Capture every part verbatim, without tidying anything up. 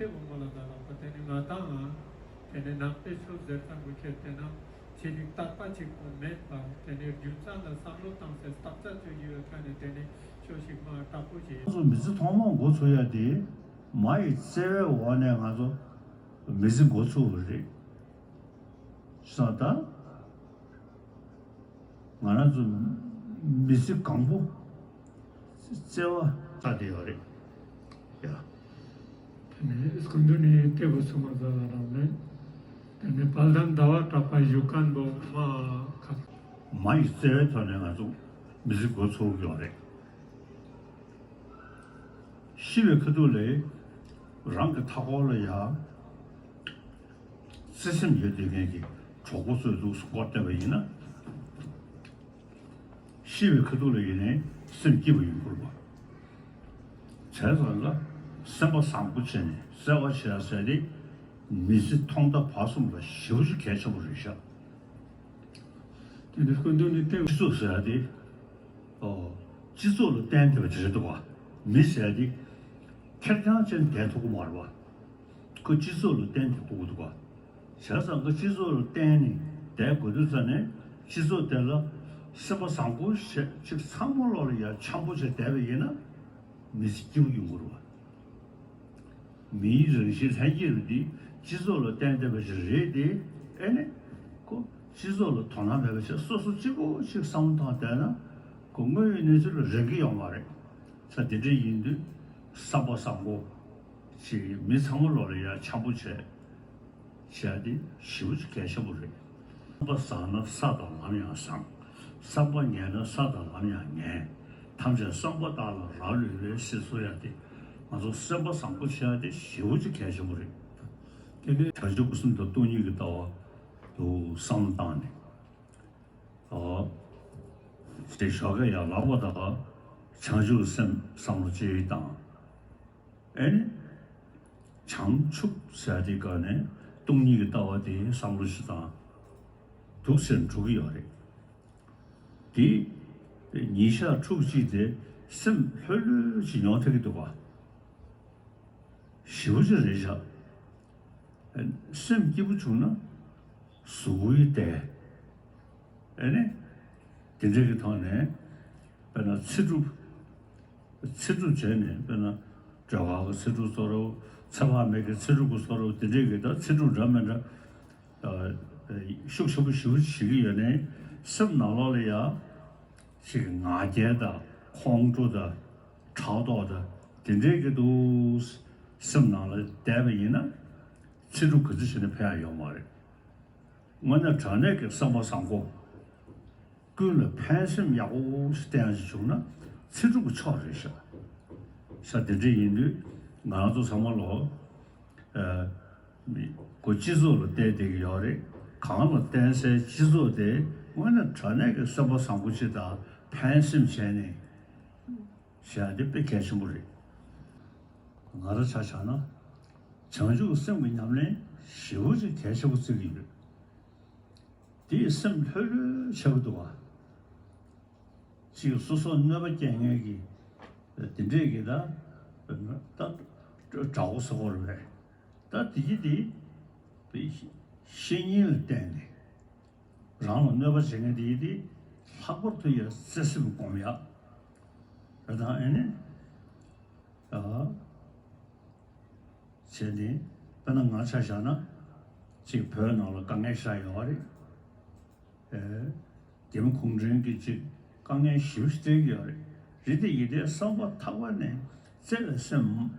དེ་བུ་མོ་ལ་ད་ལགས་པ་དེ་ནི་ང་དང་དེ་ནི་ནང་པའི་ཆོས་ཟེར་ཙམ་གྱི་ཁྱེར་དེ་ན་ཅི་རིགས་རྟག་པ་ཅིག་མེད་པ་དེ་ནི་རྒྱུ་མཚན་ལ་བསམ་བློ་བཏང་སའི་རྟག་ཆ་ཅིག་ཡོད་ཁ་ནས་དེ་ནི་ཆོས་ཤིག་མ་དྲག་པོ་ཅིག་ང་ཚོ་མི་ཚེ་ཐོག་མར་འགོ་ཚུགས་ཡ་དེ་མ་ཡི་བརྩེ་བའི་འོག་ནས་ང་ཚོ་མི་ཚེ་འགོ་ཚུགས་པ་རེད། སོང་ད། ང་རང་ཚོ་མི་ཚེ་གང་པོ་བརྩེ་བ་ལྟ་དེ་ཡོད་རེད་ཡ། དེ་ནས་སྐུ་མདུན་ནས་ལྟེ་བུ་སུ་མ་ཟ་ལ་རང་ནས་དེ་ནས་དཔལ་ལྡན་ཟླ་བ་གྲགས་པ་བཞུགས་མཁན་པོ་མ་ཁ། མ་ཡི་བརྩེ་བའི་ཐོག་ནས་ང་ཚོ་མི་ཚེ་འགོ་ཚུགས་ཡོད་རེད། ཤི་བའི་ཁ་ཐུག་ལ་རང་གི་མཐའ་འཁོར་ལ་ཡ། བརྩེ་སེམས་ཡོད་བསྡད་མཁན་གྱི་གྲོགས་པོ་ཚོའི་ལུགས་སུ་བསྐོར་བསྡད་པ་ཡིན་ན། ཤི་བའི་ཁ་ཐུག་ལ་ཡིན་ནའི་སེམས་སྐྱིད་པོ་ཡོང་དགོས་པ། བྱས་ཙང་ལ་སེམས་པ་བཟང་པོ་བྱས་ནས་བརྩེ་བ་བྱེད་ཡ་ཟེར་ཏེ་མི་ཚེ་ཐོག་མཐའ་བར་གསུམ་ལ་ཞེ་པོ་ཅིག་གལ་ཆེན་པོ་རེད་ཤག་དེ་འདྲ་སྐུ་མདུན་ནས་བལྟས། སྤྱི་ཚོགས་ཟེར་ཡ་དེ། ཨོ། སྤྱི་ཚོགས་ལ་བརྟེན་བསྡད་པ་ཅིག་རེད་འདུག་ག་མི་ཟེར་ཡ་དེ། ཁེར་རྐྱང་ཅན་བསྡད་ཐུབ་ཀྱི་མ་རེད་པ། ཁོ་སྤྱི་ཚོགས་ལ་བརྟེན་ནས་དགོས་ཀྱི་འདུག་ག་བྱས་ཙང་ཁོ་སྤྱི་ཚོགས་ལ་བརྟེན་ནས་བསྡད་དགོས་དུས་ཙ་ནས་སྤྱི་ཚོགས་དེ་ལ་སེམས་པ་བཟང་པོ་ཞིག་ཚང་མ་ལོག་ལ་ཡ་འཆམ་པོ་བྱས་བསྡད་པ་ཡིན་ན་མི་ཚེ་སྐྱིད་པོ་ཡོང་གི་རེད་པ། མིའི་རང་བཞིན་ལྷན་སྐྱེས་རུ་འདི་སྤྱི་ཚོགས་ལ་བརྟེན་བསྡད་པ་ཞིག་རེད་དེ། ཨེ་ནས་ཁོ་སྤྱི་ཚོགས་ལ་དོ་སྣང་མེད་པ་བྱས་སོ་སོ་གཅིག་པོ་ཞིག་བསམ་བློ་བཏང་བསྡད་ན་ཁོ་དངོས་ཡོད་གནས་ཚུལ་ལ་རན་གྱི་ཡོད་མ་རེད། ས་དེ་འདྲ་ཡིན་དུས་བསམ་པ་བཟང་པོ་ཞིག་མི་ཚང་མ་ལོག་ལ་ཡ་འཆམ་པོ་བྱས། བྱས་ཏེ་ཞེ་པོ་ཅིག་གལ་ཆེན་པོ་རེད། བསམ་པ་བཟང་ན་ས་དང་ལམ་ཡང་བཟང་། བསམ་པ་ངན་ན་ས་དང་ལམ་ཡང་ངན། ཐམས་ཅད་བསམ་པ་དག་ལ་རག་ལུས་པའི་ཟེར་སྲོལ་ཡ་དེ་ང་ཚོ་སེམས་པ་བཟང་པོ་བྱས་ཏེ་ཞེ་པོ་ཅིག་གལ་ཆེན་པོ་རེད། དེ་ནས་བྱང་ཆུབ་ཀྱི་སེམས་དང་སྟོང་ཉིད་ཀྱི་ལྟ་བ་དུ་བསམ་བློ་བཏང་ནས། ཨོ། ཞེས་ཞོགས་ཀས་ཡར་ལངས་པ་དང་བྱང་ཆུབ་སེམས་བསམ་བློ་ཅིག་བཏང་། ཨེ་ནི། བྱང་ཆུབ་ཟེར་དེ་ག་ནས་སྟོང་ཉིད་ཀྱི་ལྟ་བ་དེ་བསམ་བློ་ཞིག་བཏང་། འདུག་ཟེར་འགྲོ་གི་ཡོད་རེད། དེ། ཉིན་ཞག་ཕྲུགས་གཅིག་དེ་སེམས་ལྷོད་ལྷོད་ཅིག་མྱོང་ཐུབ་ཀྱི་འདུག་ག་ཞེ་པོ་ཅིག་རེད་ཤག་སེམས་སྐྱིད་པོ་བྱུང་ན་གཟུགས་པོ་ཡི་བདེ། ཨེ་ནི། དེ་འདྲ་གི་ཐོག་ནས་དཔེར་ན་ཚེ་སྒྲུབ། ཚེ་སྒྲུབ་བྱས་ནས་དཔེར་ན་སྒྲོལ་དཀར་གྱི་ཚེ་སྒྲུབ་བཟོ་འདྲ་བོ་ཚེ་དཔག་མེད་ཀྱི་ཚེ་སྒྲུབ་ཀྱི་བཟོ་འདྲ་བོ་དེ་འདྲ་གི་ད་ཚེ་སྒྲུབ་འདྲ་མི་འདྲ། ཤུགས་ཆེན་པོ་ཞེ་པོ་ཅིག་བྱེད་ཀྱི་ཡོད་ནའི་སེམས་ནང་ལོགས་ལ་ཡ། ཅིག་ང་རྒྱལ་དང་ཁོང་ཁྲོ་དང་ཕྲག་དོག་དང་དེ་འདྲས་ཀྱི་འདུག་སེམས་ནང་ལ་བསྡད་པ་ཡིན་ན་ཚེ་སྒྲུབ་ག་ཚོད་བྱས་ནས་ཕན་ཡ་ཡོད་མ་རེད། དངོས་གནས་དྲང་གནས་ཀྱི་བསམ་པ་བཟང་པོ། ཀུན་ལ་ཕན་སེམས་ཡག་པོ་ཞིག་བསྟེན་ཡ་ཞིག་བྱུང་ན་ཚེ་སྒྲུབ་ཀྱི་མཆོག་རེད་ཤག་ས་དེ་འདྲས་ཡིན་དུས་ང་རང་ཚོ་ཚང་མ་ལོ། ཨ། མི། ཁོ་སྤྱི་ཚོགས་ལ་བལྟས་བསྡད་ཀྱི་ཡོད་རེད། གང་ལ་བརྟེན་སའི་སྤྱི་ཚོགས་དེ་དངོས་གནས་དྲང་གནས་ཀྱི་བསམ་པ་བཟང་པོ་ཅིག་དང་ཕན་སེམས་བྱས་ནས་བྱས་ཏེ་དཔེ་གལ་ཆེན་པོ་རེད། ང་རང་ཆ་བཞག་ན་བྱང་ཆུབ་སེམས་ཀྱི་ཉམས་ལེན་ཞེ་པོ་ཅིག་གལ་ཆེན་པོ་བརྩི་གི་ཡོད། དེས་སེམས་ལྷོད་ལྷོད་བྱེད་ཀྱི་འདུག་བ། ཅིག་སོ་སོར་གནོད་པ་སྐྱེལ་མཁན་གྱི་དེ་འདྲས་ཀྱི་ད་ད་དགྲ་བོ་ཟེར་དགོས་རེད་པས། ད་དེ་གྱིས་དེ་བཤེས་གཉེན་ལ་བརྟེན་ནས་རང་ལ་གནོད་པ་བྱེད་མཁན་དེ་གྱིས་དེ་ལྷག་པར་དུ་ཡ་བརྩེ་སེམས་སྒོམ་ཡག་རེད། ད་ཨེ་ནས་ཨ་བྱས་ནས་དཔེར་ན་ང་ཆ་བཞག་ན་ཅིག་བོད་ནང་ལ་དཀའ་ངལ་ཤ་ཡོད་རེད། རྒྱ་མི་གུང་ཁྲན་གྱིས་ཅིག་དཀའ་ངལ་ཞེ་པོ་ཞིག་སྤྲད་ཀྱི་ཡོད་རེད། རེད་དེ་ཡིན་དེ་བསམ་པ་ཐག་པ་ནས་བརྩེ་བའི་སེམས་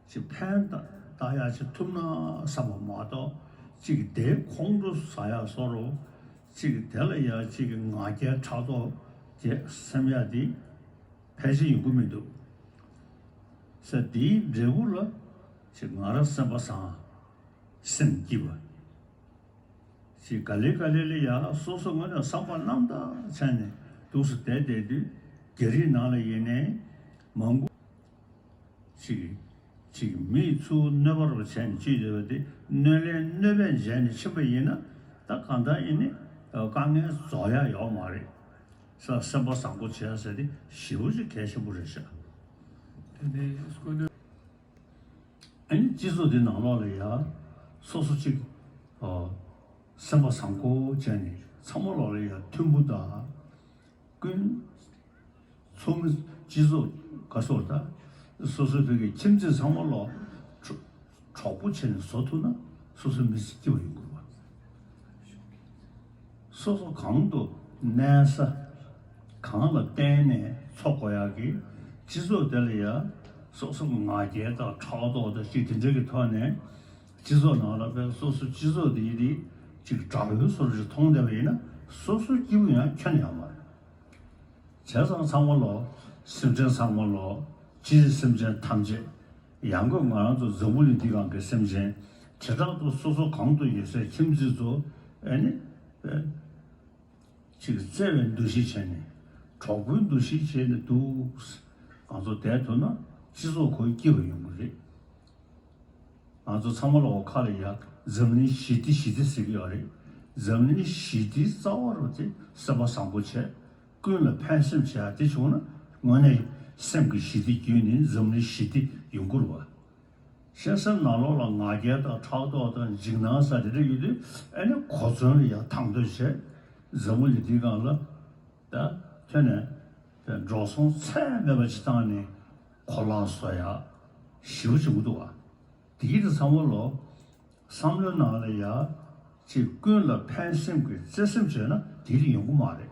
ཅིག་ཕན་བཏགས་ཡག་ཅིག་ཐུབ་ན་བསམ་པ་མ་གཏོགས་ཅིག་དེ་ཁོང་ཁྲོ་ཟ་ཡག་བཟོ་འདྲ་ཅིག་དེ་ལ་ཡ་ཅིག་ང་རྒྱལ་ཕྲག་དོག་ཅིག་སེམས་ཡག་དེ་ཕལ་ཆེར་ཡོང་གི་མི་འདུག་ས། དེའི་འབྲས་བུ་ལ་ཅིག་ང་རང་སེམས་པ་བཟང་སེམས་སྐྱིད་པ། ཅིག་ག་ལེ་ག་ལེ་ལ་ཡ་སོ་སོ་ངོས་ནས་བསམ་པ་རྣམ་དག་བྱས་ནས་འདུག་སེ་བསྡད་བསྡད་དུས་རྒྱ་རིགས་ནང་ལ་ཡིན་ནའི་མང་པོ་ཅིག་ཅིག་མིས་ཚུར་གནོད་པ་རུ་བྱས་ནས་ཅིག་བསྡད་པ་དེ་གནོད་ལན་གནོད་པས་འཇལ་ནས་ཕྱིན་པ་ཡིན་ན་ད་གང་ལྟར་ཡིན་ནའི་དཀའ་ངལ་རྫོགས་ཡག་ཡོད་མ་རེད། ས་སེམས་པ་བཟང་པོ་བྱས་ཟེར་དེ་ཞེ་པོ་ཅིག་གལ་ཆེན་པོ་རེད་ཤག་དེ་ནས་སྐུ་མདུན། ཨ་ནི་སྤྱི་ཚོགས་འདི་ནང་ལོགས་ལ་ཡ་སོ་སོ་གཅིག་ཨ་སེམས་པ་བཟང་པོ་བྱས་ནས་ཚང་མ་ལོགས་ལ་ཡ་མཐུན་པོ་དང་། ཀུན། ཚོགས་མི་སྤྱི་ཚོགས་ག་སོགས་དང་། སོ་སོའི་བོད་ཀྱི་ཁྱིམ་མཚེས་ཚང་མ་ལོག་གྲོགས་པོ་བྱས་ནས་བཟོ་ཐུབ་ན་སོ་སོའི་མི་ཚེ་སྐྱིད་པ་ཡོང་དགོས་པ། སོ་སོ་གང་དུ་གནས་ས་གང་ལ་བརྟེན་ནས་འཚོ་དགོས་ཡག་གི་སྤྱི་ཚོགས་དེ་ལ་ཡ་སོ་སོ་ང་རྒྱལ་དང་ཕྲག་དོག་དང་ཅིག་དེ་འདྲ་གི་ཐོག་ནས་སྤྱི་ཚོགས་ནང་ལ་བས་སོ་སོ་སྤྱི་ཚོགས་དེ་ཡི་དེ་ཅིག་དགྲ་བོའི་བཟོ་འདྲ་ཞིག་མཐོང་བསྡད་པ་ཡིན་ན་སོ་སོ་སྐྱིད་པོ་ཡང་ཁྱོན་ནས་ཡོང་མ་རེད། བྱས་ཙང་ཚང་མ་ལོ། སེམས་ཅན་ཚང་མ་ལོ། སྤྱིར་སེམས་ཅན་ཐམས་ཅད། ཡང་སྒོས་ང་རང་ཚོ་འཛམ་བུ་གླིང་འདི་སྒང་གི་སེམས་ཅན། བྱེ་བྲག་ཏུ་སོ་སོ་གང་དུ་ཡོད་སའི་ཁྱིམ་མཚེས་ཚོ། ཨེ་ནི། ཨེ། ཅིག་བརྩེ་བའི་འདུ་ཤེས་བྱས་ནས། གྲོགས་པོའི་འདུ་ཤེས་བྱས་ནས་འདུག་ང་ཚོ་བསྡད་ཐུབ་ན་སྤྱི་ཚོགས་ཁོ་སྐྱིད་པ་ཡོང་གི་རེད། ང་ཚོ་ཚང་མ་ལ་འོ་ཁ་ལ་ཡ་འཛམ་གླིང་ཞི་བདེ་ཞི་བདེ་ཟེར་གྱི་ཡོད་རེད། འཛམ་གླིང་ཞི་བདེའི་རྩ་བ་རུ་དེ་སེམས་པ་བཟང་པོ་བྱས། ཀུན་ལ་ཕན་སེམས་བྱས་དེ་བྱུང་ན་དངོས་གནས་སེམས་ཀྱི་ཞི་བདེ་བརྒྱུད་ནས་འཛམ་གླིང་ཞི་བདེ་ཡོང་གི་རེད་བ། གཞན་སེམས་ནང་ལོགས་ལ་ང་རྒྱལ་དང་ཕྲག་དོག་དང་འཇིགས་སྣང་ས་དེ་འདྲ་ཡོད་དུས་ཨེ་ནི་གོ་མཚོན་ལ་ཡ་ཐང་དོད་བྱས། འཛམ་བུ་གླིང་འདིའི་སྒང་ལ་ད་ཐོན་ནས་འགྲོ་སོང་ཚད་མེད་པ་ཅིག་བཏང་ནས་གོ་ལག་བཟོ་ཡ་ཞེ་པོ་བྱུང་གི་འདུག་བ། དེ་གི་དེ་ཚང་མ་ལོ། བསམ་བློའི་ནང་ལ་ཡ། ཅིག་ཀུན་ལ་ཕན་སེམས་ཀྱི་བརྩེ་སེམས་བྱས་ན་དེ་ལས་ཡོང་གི་མ་རེད།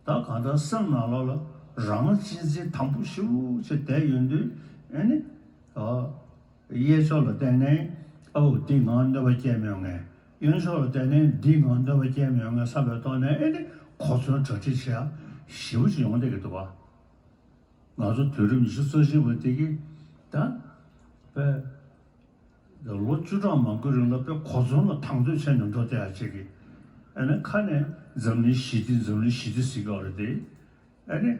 ད་གང་ལྟར་སེམས་ནང་ལོགས་ལ་རང་གཅེས་འཛིན་དམ་པོ་ཞེ་པོ་ཅིག་བསྡད་ཡོང་དུས་ཨེ་ནི། ཨ། གཡས་ཕྱོགས་ལ་བལྟས་ནས་ཨའུ་འདིས་ང་གནོད་པ་སྐྱེལ་མི་ཡོང་ངས། གཡོན་ཕྱོགས་ལ་བལྟས་ནས་འདིས་ང་གནོད་པ་སྐྱེལ་མི་ཡོང་ངས་བསམ་པའི་ཐོག་ནས་ཨེ་ནི་གོ་མཚོན་གྲ་སྒྲིག་བྱེད་ཡ་ཞེ་པོ་ཅིག་ཡོང་བསྡད་ཀྱི་འདུག་བ། ང་ཚོ་དུས་རབས་ཉི་ཤུ་རྩ་གཅིག་པ་འདི་གི་ད་དཔེ་ལོ་བཅུ་གྲངས་མང་པོའི་རིང་ལ་དཔེ་གོ་མཚོན་ལ་དང་དོད་བྱས་ནས་འགྲོ་བསྡད་ཡ་ཅིག་གི་ཨ་ནི་ཁ་ནས་འཛམ་གླིང་ཞི་བདེ་འཛམ་གླིང་ཞི་བདེ་ཟེར་གི་ཡོད་རེད་དེ། ཨ་ནི་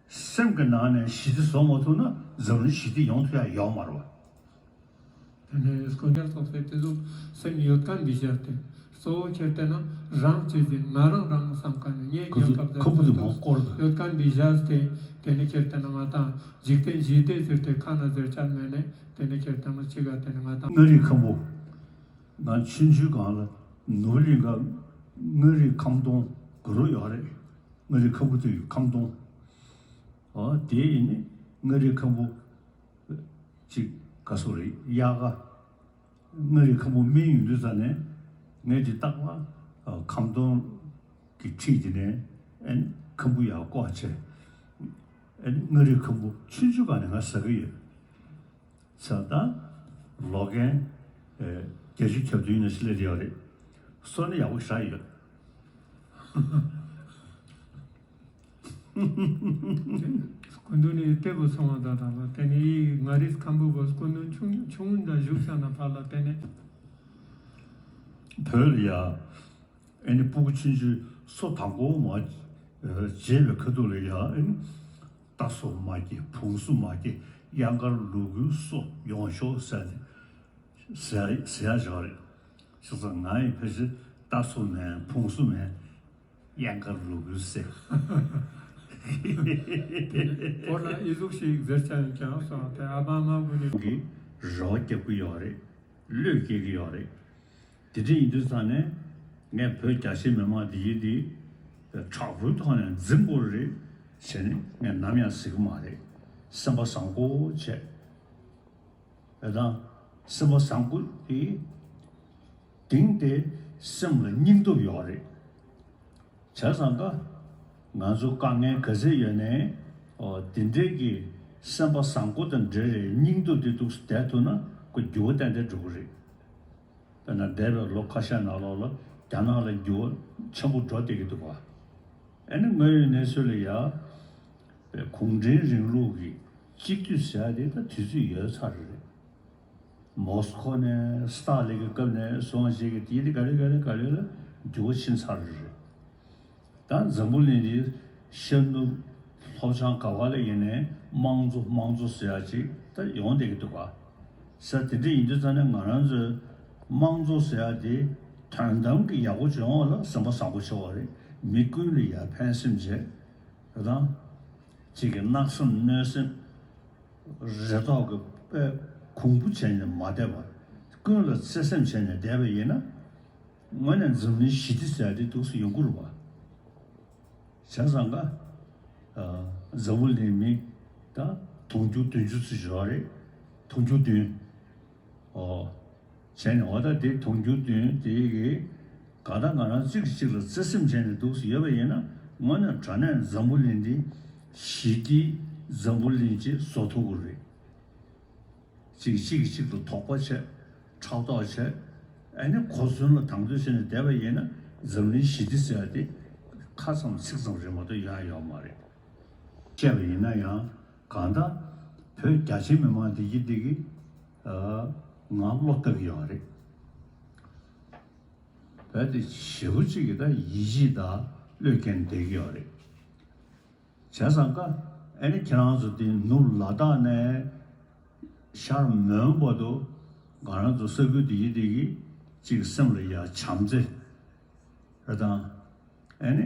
སེམས་ཀྱི་ནང་ནས་ཞི་བདེ་བཟོ་མ་ཐུབ་ན་འཛམ་གླིང་ཞི་བདེ་ཡོང་ཐུབ་ཡ་ཡོད་མ་རེད་བ། དེ་ནས་སྐུ་ཉར་ཚོགས་སའི་དེ་ཚོ་སེམས་ཡོད་མཁན་འདི་ཤར་ཏེ། གཙོ་བོ་ཁྱེར་ཏེ་ན་རང་གཅེས་འཛིན་ང་རང་རང་བསམ་མཁན་ནི་ངས་ཁོ་ཚོ་ཉེན་ཁ་ཁོ་བུ་དེ་མོ་སྐོར་དང་ཡོད་མཁན་འདི་ཤར་ཏེ། དེ་ནས་ཁྱེར་ཏེ་ན་ང་དང་འཇིག་རྟེན་ཞི་བདེ་ཟེར་ཏེ་ཁ་ན་ཟེར་ཆ་མེད་ནས་དེ་ནས་ཁྱེར་ཏེ་ན་གཅིག་ག་དེ་ནས་ང་དང་མངའ་རིས་ཁམ་བུ། ང་ཆུང་ཆུང་སྒང་ལ་ནོར་བུ་གླིང་ག་མངའ་རིས་ཁམ་སྡོང་གི་རུ་ཡོད་རེད། མངའ་རིས་ཁམ་བུ་དེ་ཡོད་ཁམ་སྡོང་། ཨོ་དེ་ཡིན་ནི་མངའ་རིས་ཁམ་བུ། ཅིག་ག་སོ་རེད་དབྱར་ཁ། མངའ་རིས་ཁམ་བུ་སྨིན་ཡོང་དུས་ཙ་ནས་ངས་ཅིག་བརྟག་པ། ཁམ་སྡོང་གི་འཁྲིས་དེ་ནས་ཨེ་ནི་ཁམ་བུ་ཡར་བཀོག་བྱས། ཨེ་ནི་མངའ་རིས་ཁམ་བུ་ཆུང་ཆུང་སྒང་ནས་ང་ཟ་གི་ཡོད། ས་ད་ལོ་རྒན་བརྒྱད་ཅུ་གྱ་བདུན་ནས་སླེབས་ཡོད་རེད། སོ་ནི་ཡག་པོ་ཞེ་དྲག་ཡོད། སྐུ་མདུན་ནས་ལྟད་པོ་སོང་བ་དང་དང་ལ་དེ་ནས་ཡིས་མངའ་རིས་ཁམ་བུ་བོ་སྐུ་མདུན་ཆུང་ཆུང་འདྲ་བཞུགས་ས་ན་ཕར་ལ་དེ་ནས། བོད་ལ་ཡ། ཨེ་ནི་སྤུ་གུ་ཆུང་ཆུང་སོ་དང་པོ་མ་བརྗེས་པའི་ཁ་ཐུག་ལ་ཡ་ཨེ་ནི། རྟ་སོ་མ་སྐྱེས་བོང་སོ་མ་སྐྱེས་གཡང་དཀར་ལུ་གུའི་སོ་ཡོང་ཤོག་ཟེར་ཏེ། ཟེར་ཟེར་ཡ་ཞིག་རེད། བྱས་ཙང་ང་ཡི་ཕལ་ཆེར་རྟ་སོ་མེད་བོང་སོ་མེད། གཡང་དཀར་ལུ་གུའི་སེ། སྐོར་ལ་ཨི་ཟུག་ཞིག་ཟེར་ཆ་ཡིན་ཀྱང་སོང་དེ་ཨ་ཕ་མ་བུ་ནི། གི་རེ་བ་རྒྱབ་ཀྱི་ཡོད་རེད། བློས་སྐྱེལ་གྱི་ཡོད་རེད། དེ་འདྲ་ཡིན་དུས་ཙང་ནས་ངས་བོད་རྒྱ་ཆེ་མི་མང་འདི་ཡིན་འདི་དྲག་པོའི་ཐོག་ནས་འཛིང་དགོས་རེད་ཟེར་ནས་ངས་ནམ་ཡང་ཟེར་གྱི་མ་རེད། སེམས་པ་བཟང་པོ་བྱས། ཨེ་དང་། སེམས་པ་བཟང་པོ་དེ་གཏིང་དེ་སེམས་ལ་སྙིང་སྟོབས་ཡོད་རེད། བྱས་ཙང་ཀ་ང་ཚོ་དཀའ་ངལ་ག་ཚད་ཡོད་ནའི་ཨོ་དེ་འདྲའི་གི་སེམས་པ་བཟང་པོ་དང་འབྲེལ་བའི་སྙིང་སྟོབས་དེ་འདུག་བསྡད་ཐུབ་ན་ཁོ་འགྱུར་བ་ཏན་ཏན་འགྲོ་གི་རེད། དཔེར་ན་འདས་པའི་ལོ་ཁ་ཤས་ནང་ལོགས་ལ་རྒྱ་ནག་ལ་འགྱུར་བ་ཆེན་པོ་འགྲོ་བསྡད་ཀྱི་འདུག་བ། ཨ་ནི་དངོས་ཡོད་གནས་ཚུལ་ལ་ཡ། གུང་ཁྲན་རིང་ལུགས་ཀྱི་གཅིག་སྡུད་ཟེར་ཡ་དེ་ད་དུས་ཚོད་ཡོལ་ཚར་རེད། མོ་སི་ཁོ་ནས་སི་ཏཱ་ལིན་གྱི་སྐབས་ནས་བཟུང་བྱས་ཀྱི་དེ་ནི་ག་ལེ་ག་ལེ་ག་ལེ་ལ་འགྱུར་བ་ཕྱིན་ཚར་རེད། ད་འཛམ་བུ་གླིང་འདིའི་ཤར་ནུབ་ལྷོ་བྱང་ག་བ་ལ་ཡིན་ནའི་དམངས་གཙོ་དམངས་གཙོ་ཟེར་ཡ་ཅིག་ད་ཡོང་བསྡད་ཀྱི་འདུག་ག་ས་དེ་འདྲ་ཡིན་དུས་ཙང་ནས་ང་རང་ཚོའི་དམངས་གཙོ་ཟེར་ཡ་དེ་དོན་དམ་གྱི་ཡག་པོ་བྱུང་བ་ལ་སེམས་པ་བཟང་པོ་བྱུང་བ་རེད། མི་ཀུན་ལ་ཡ་ཕན་སེམས་བྱས། དེ་དང་། གཅིག་གི་གནག་སེམས་གནོད་སེམས། རེ་དོགས་ཀྱི་དཔེ་ གུང་བུ་བྱས་ནས་མ་བསྡད་པར་ཀུན་ལ་བརྩེ་སེམས་བྱས་ནས་བསྡད་པ་ཡིན་ན། དངོས་གནས་འཛམ་གླིང་ཞི་བདེ་ཟེར་ཡ་དེ་འདུག་སེ་ཡོང་གི་རེད་པ། བྱས་ཙང་ཀ་འཛམ་བུ་གླིང་མི་ད་དུང་ཕྱུར་བདུན་ཅུ་ཙམ་ཡོད་རེད། དུང་ཕྱུར་བདུན། ཨོ། བྱས་ནས་འོ་ད་དེ་དུང་ཕྱུར་བདུན་དེ་གི་གང་ལྟར་ང་རང་གཅིག་གིས་གཅིག་ལ་བརྩེ་སེམས་བྱས་ནས་འདུག་སེ་ཡོད་པ་ཡིན་ན། དངོས་གནས་དྲང་གནས་འཛམ་བུ་གླིང་འདི་ཞི་བདེའི་འཛམ་བུ་གླིང་ཅིག་བཟོ་ཐུབ་ཀྱི་རེད། གཅིག་གིས་གཅིག་གི་གཅིག་ཏུ་དོགས་པ་བྱས། ཕྲག་དོག་བྱས། ཨ་ནི་གོ་མཚོན་ལ་དང་དོད་བྱས་ནས་བསྡད་པ་ཡིན་ན། འཛམ་གླིང་ཞི་བདེ་ཟེར་བ་དེ་ཁ་ཙམ་ཚིག་ཙམ་རེད་མ་གཏོགས་ཡོང་ཡ་ཡོད་མ་རེད། བཤད་པ་ཡིན་ན་ཡང་གང་ལྟར་བོད་རྒྱ་ཆེ་མི་མང་བདེ་སྐྱིད་བདེ་སྐྱིད་ང་བློ་བཏབ་ཀྱི་ཡོད་རེད། བོད་དེ་ཞེ་པོ་ཅིག་གི་ད་ཡིད་ཆེས་དང་བློས་འགེལ་བསྡད་ཀྱི་ཡོད་རེད། བྱས་ཙང་ཀ་ཨ་ནི་ཁྱེད་རང་ཚོ་དེ་ནུབ་ལ་དྭགས་ནས་ཤར་མོན་བར་དུ་ང་རང་ཚོ་ས་ཁུལ་དེ་ཡི་དེ་གི་གཅིག་སེམས་ལ་ཡ་བྱམས་བརྩེ་རེད་དང་། ཨ་ནི་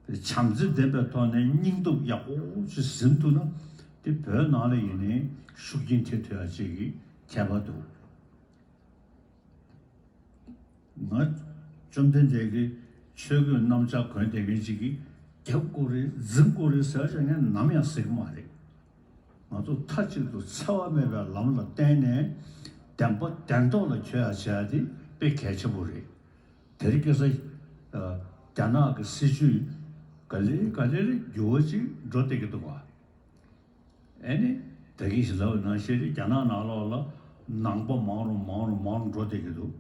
བྱམས་བརྩེ་ལྡན་པའི་ཐོག་ནས་སྙིང་སྟོབས་ཡག་པོ་ཅིག་ཟིན་ཐུབ་ན། དེ་བོད་ནང་ལ་ཡིན་ནའི་ཤུགས་རྐྱེན་ཐེབས་ཐུབ་ཡ་ཅིག་གི་ཁྱད་པར་འདུག་ང་བཅོམ་ལྡན་འདས་ཀྱི་ཆོས་གོས་གནམ་ལྕགས་གོན་བསྡད་མཁན་ཅིག་གིས་རྒྱབ་དགོས་རེད་འཛིང་དགོས་རེད་ཟེར་བྱས་ནས་ནམ་ཡང་ཟེར་གྱི་མ་རེད། ང་ཚོ་མཐའ་གཅིག་ཏུ་འཚེ་བ་མེད་པའི་ལམ་ལ་བརྟེན་ནས་བདེན་པ་བདེན་ཐོག་ལ་འཁྱོལ་ཡ་བྱེད་ཡ་དེ་དཔེ་གལ་ཆེན་པོ་རེད། དེ་རིང་ཁ་སང་རྒྱ་ནག་གི་སྲིད་ཇུས་ག་ལེ་ག་ལེ་ལ་འགྱུར་བ་ཅིག་འགྲོ་བསྡད་ཀྱི་འདུག་ག་ཨ་ནི་ད་གིན་ཞིག་ལབ་པ་ནང་བཞིན་རེད། རྒྱ་ནག་ནང་ལོགས་ལ་ནང་པ་མང་རུ་མང་རུ་མང་རུ་འགྲོ་བསྡད་ཀྱི་འདུག་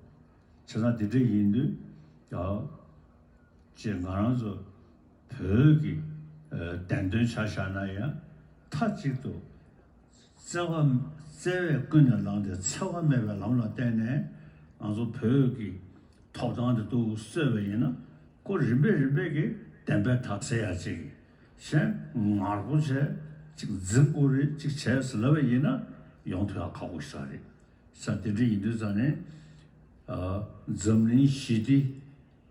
བྱས་ཙང་དེ་འདྲ་ཡིན་དུས་ཡ། ཅེས་ང་རང་ཚོ་བོད་ཀྱི་བདེན་དོན་ཆ་བཞག་ན་ཡང་མཐའ་གཅིག་ཏུ་བརྩེ་བ་བརྩེ་བས་ཀུན་ནས་བསླངས་ཏེ་འཚེ་བ་མེད་པའི་ལམ་ལ་བརྟེན་ནས་ང་ཚོ་བོད་ཀྱི་ཐོབ་ཐང་དེ་ཏོག་ཙམ་རྩོད་པ་ཡིན་ན། ཁོ་རིམ་པས་རིམ་པས་ཀྱིས་བདེན་པའི་མཐའ་གསལ་ཡ་ཅིག་གཞན་ངར་པོ་བྱས་ཅིག་འཛིང་དགོས་རེད་ཅིག་བྱས་ཟེར་ལབ་པ་ཡིན་ན་ཡོང་ཐུབ་ཡ་ཁག་པོ་ཞིག་རེད། ས་དེ་འདྲ་ཡིན་དུས་ཙང་ནས་འཛམ་གླིང་ཞི་བདེ་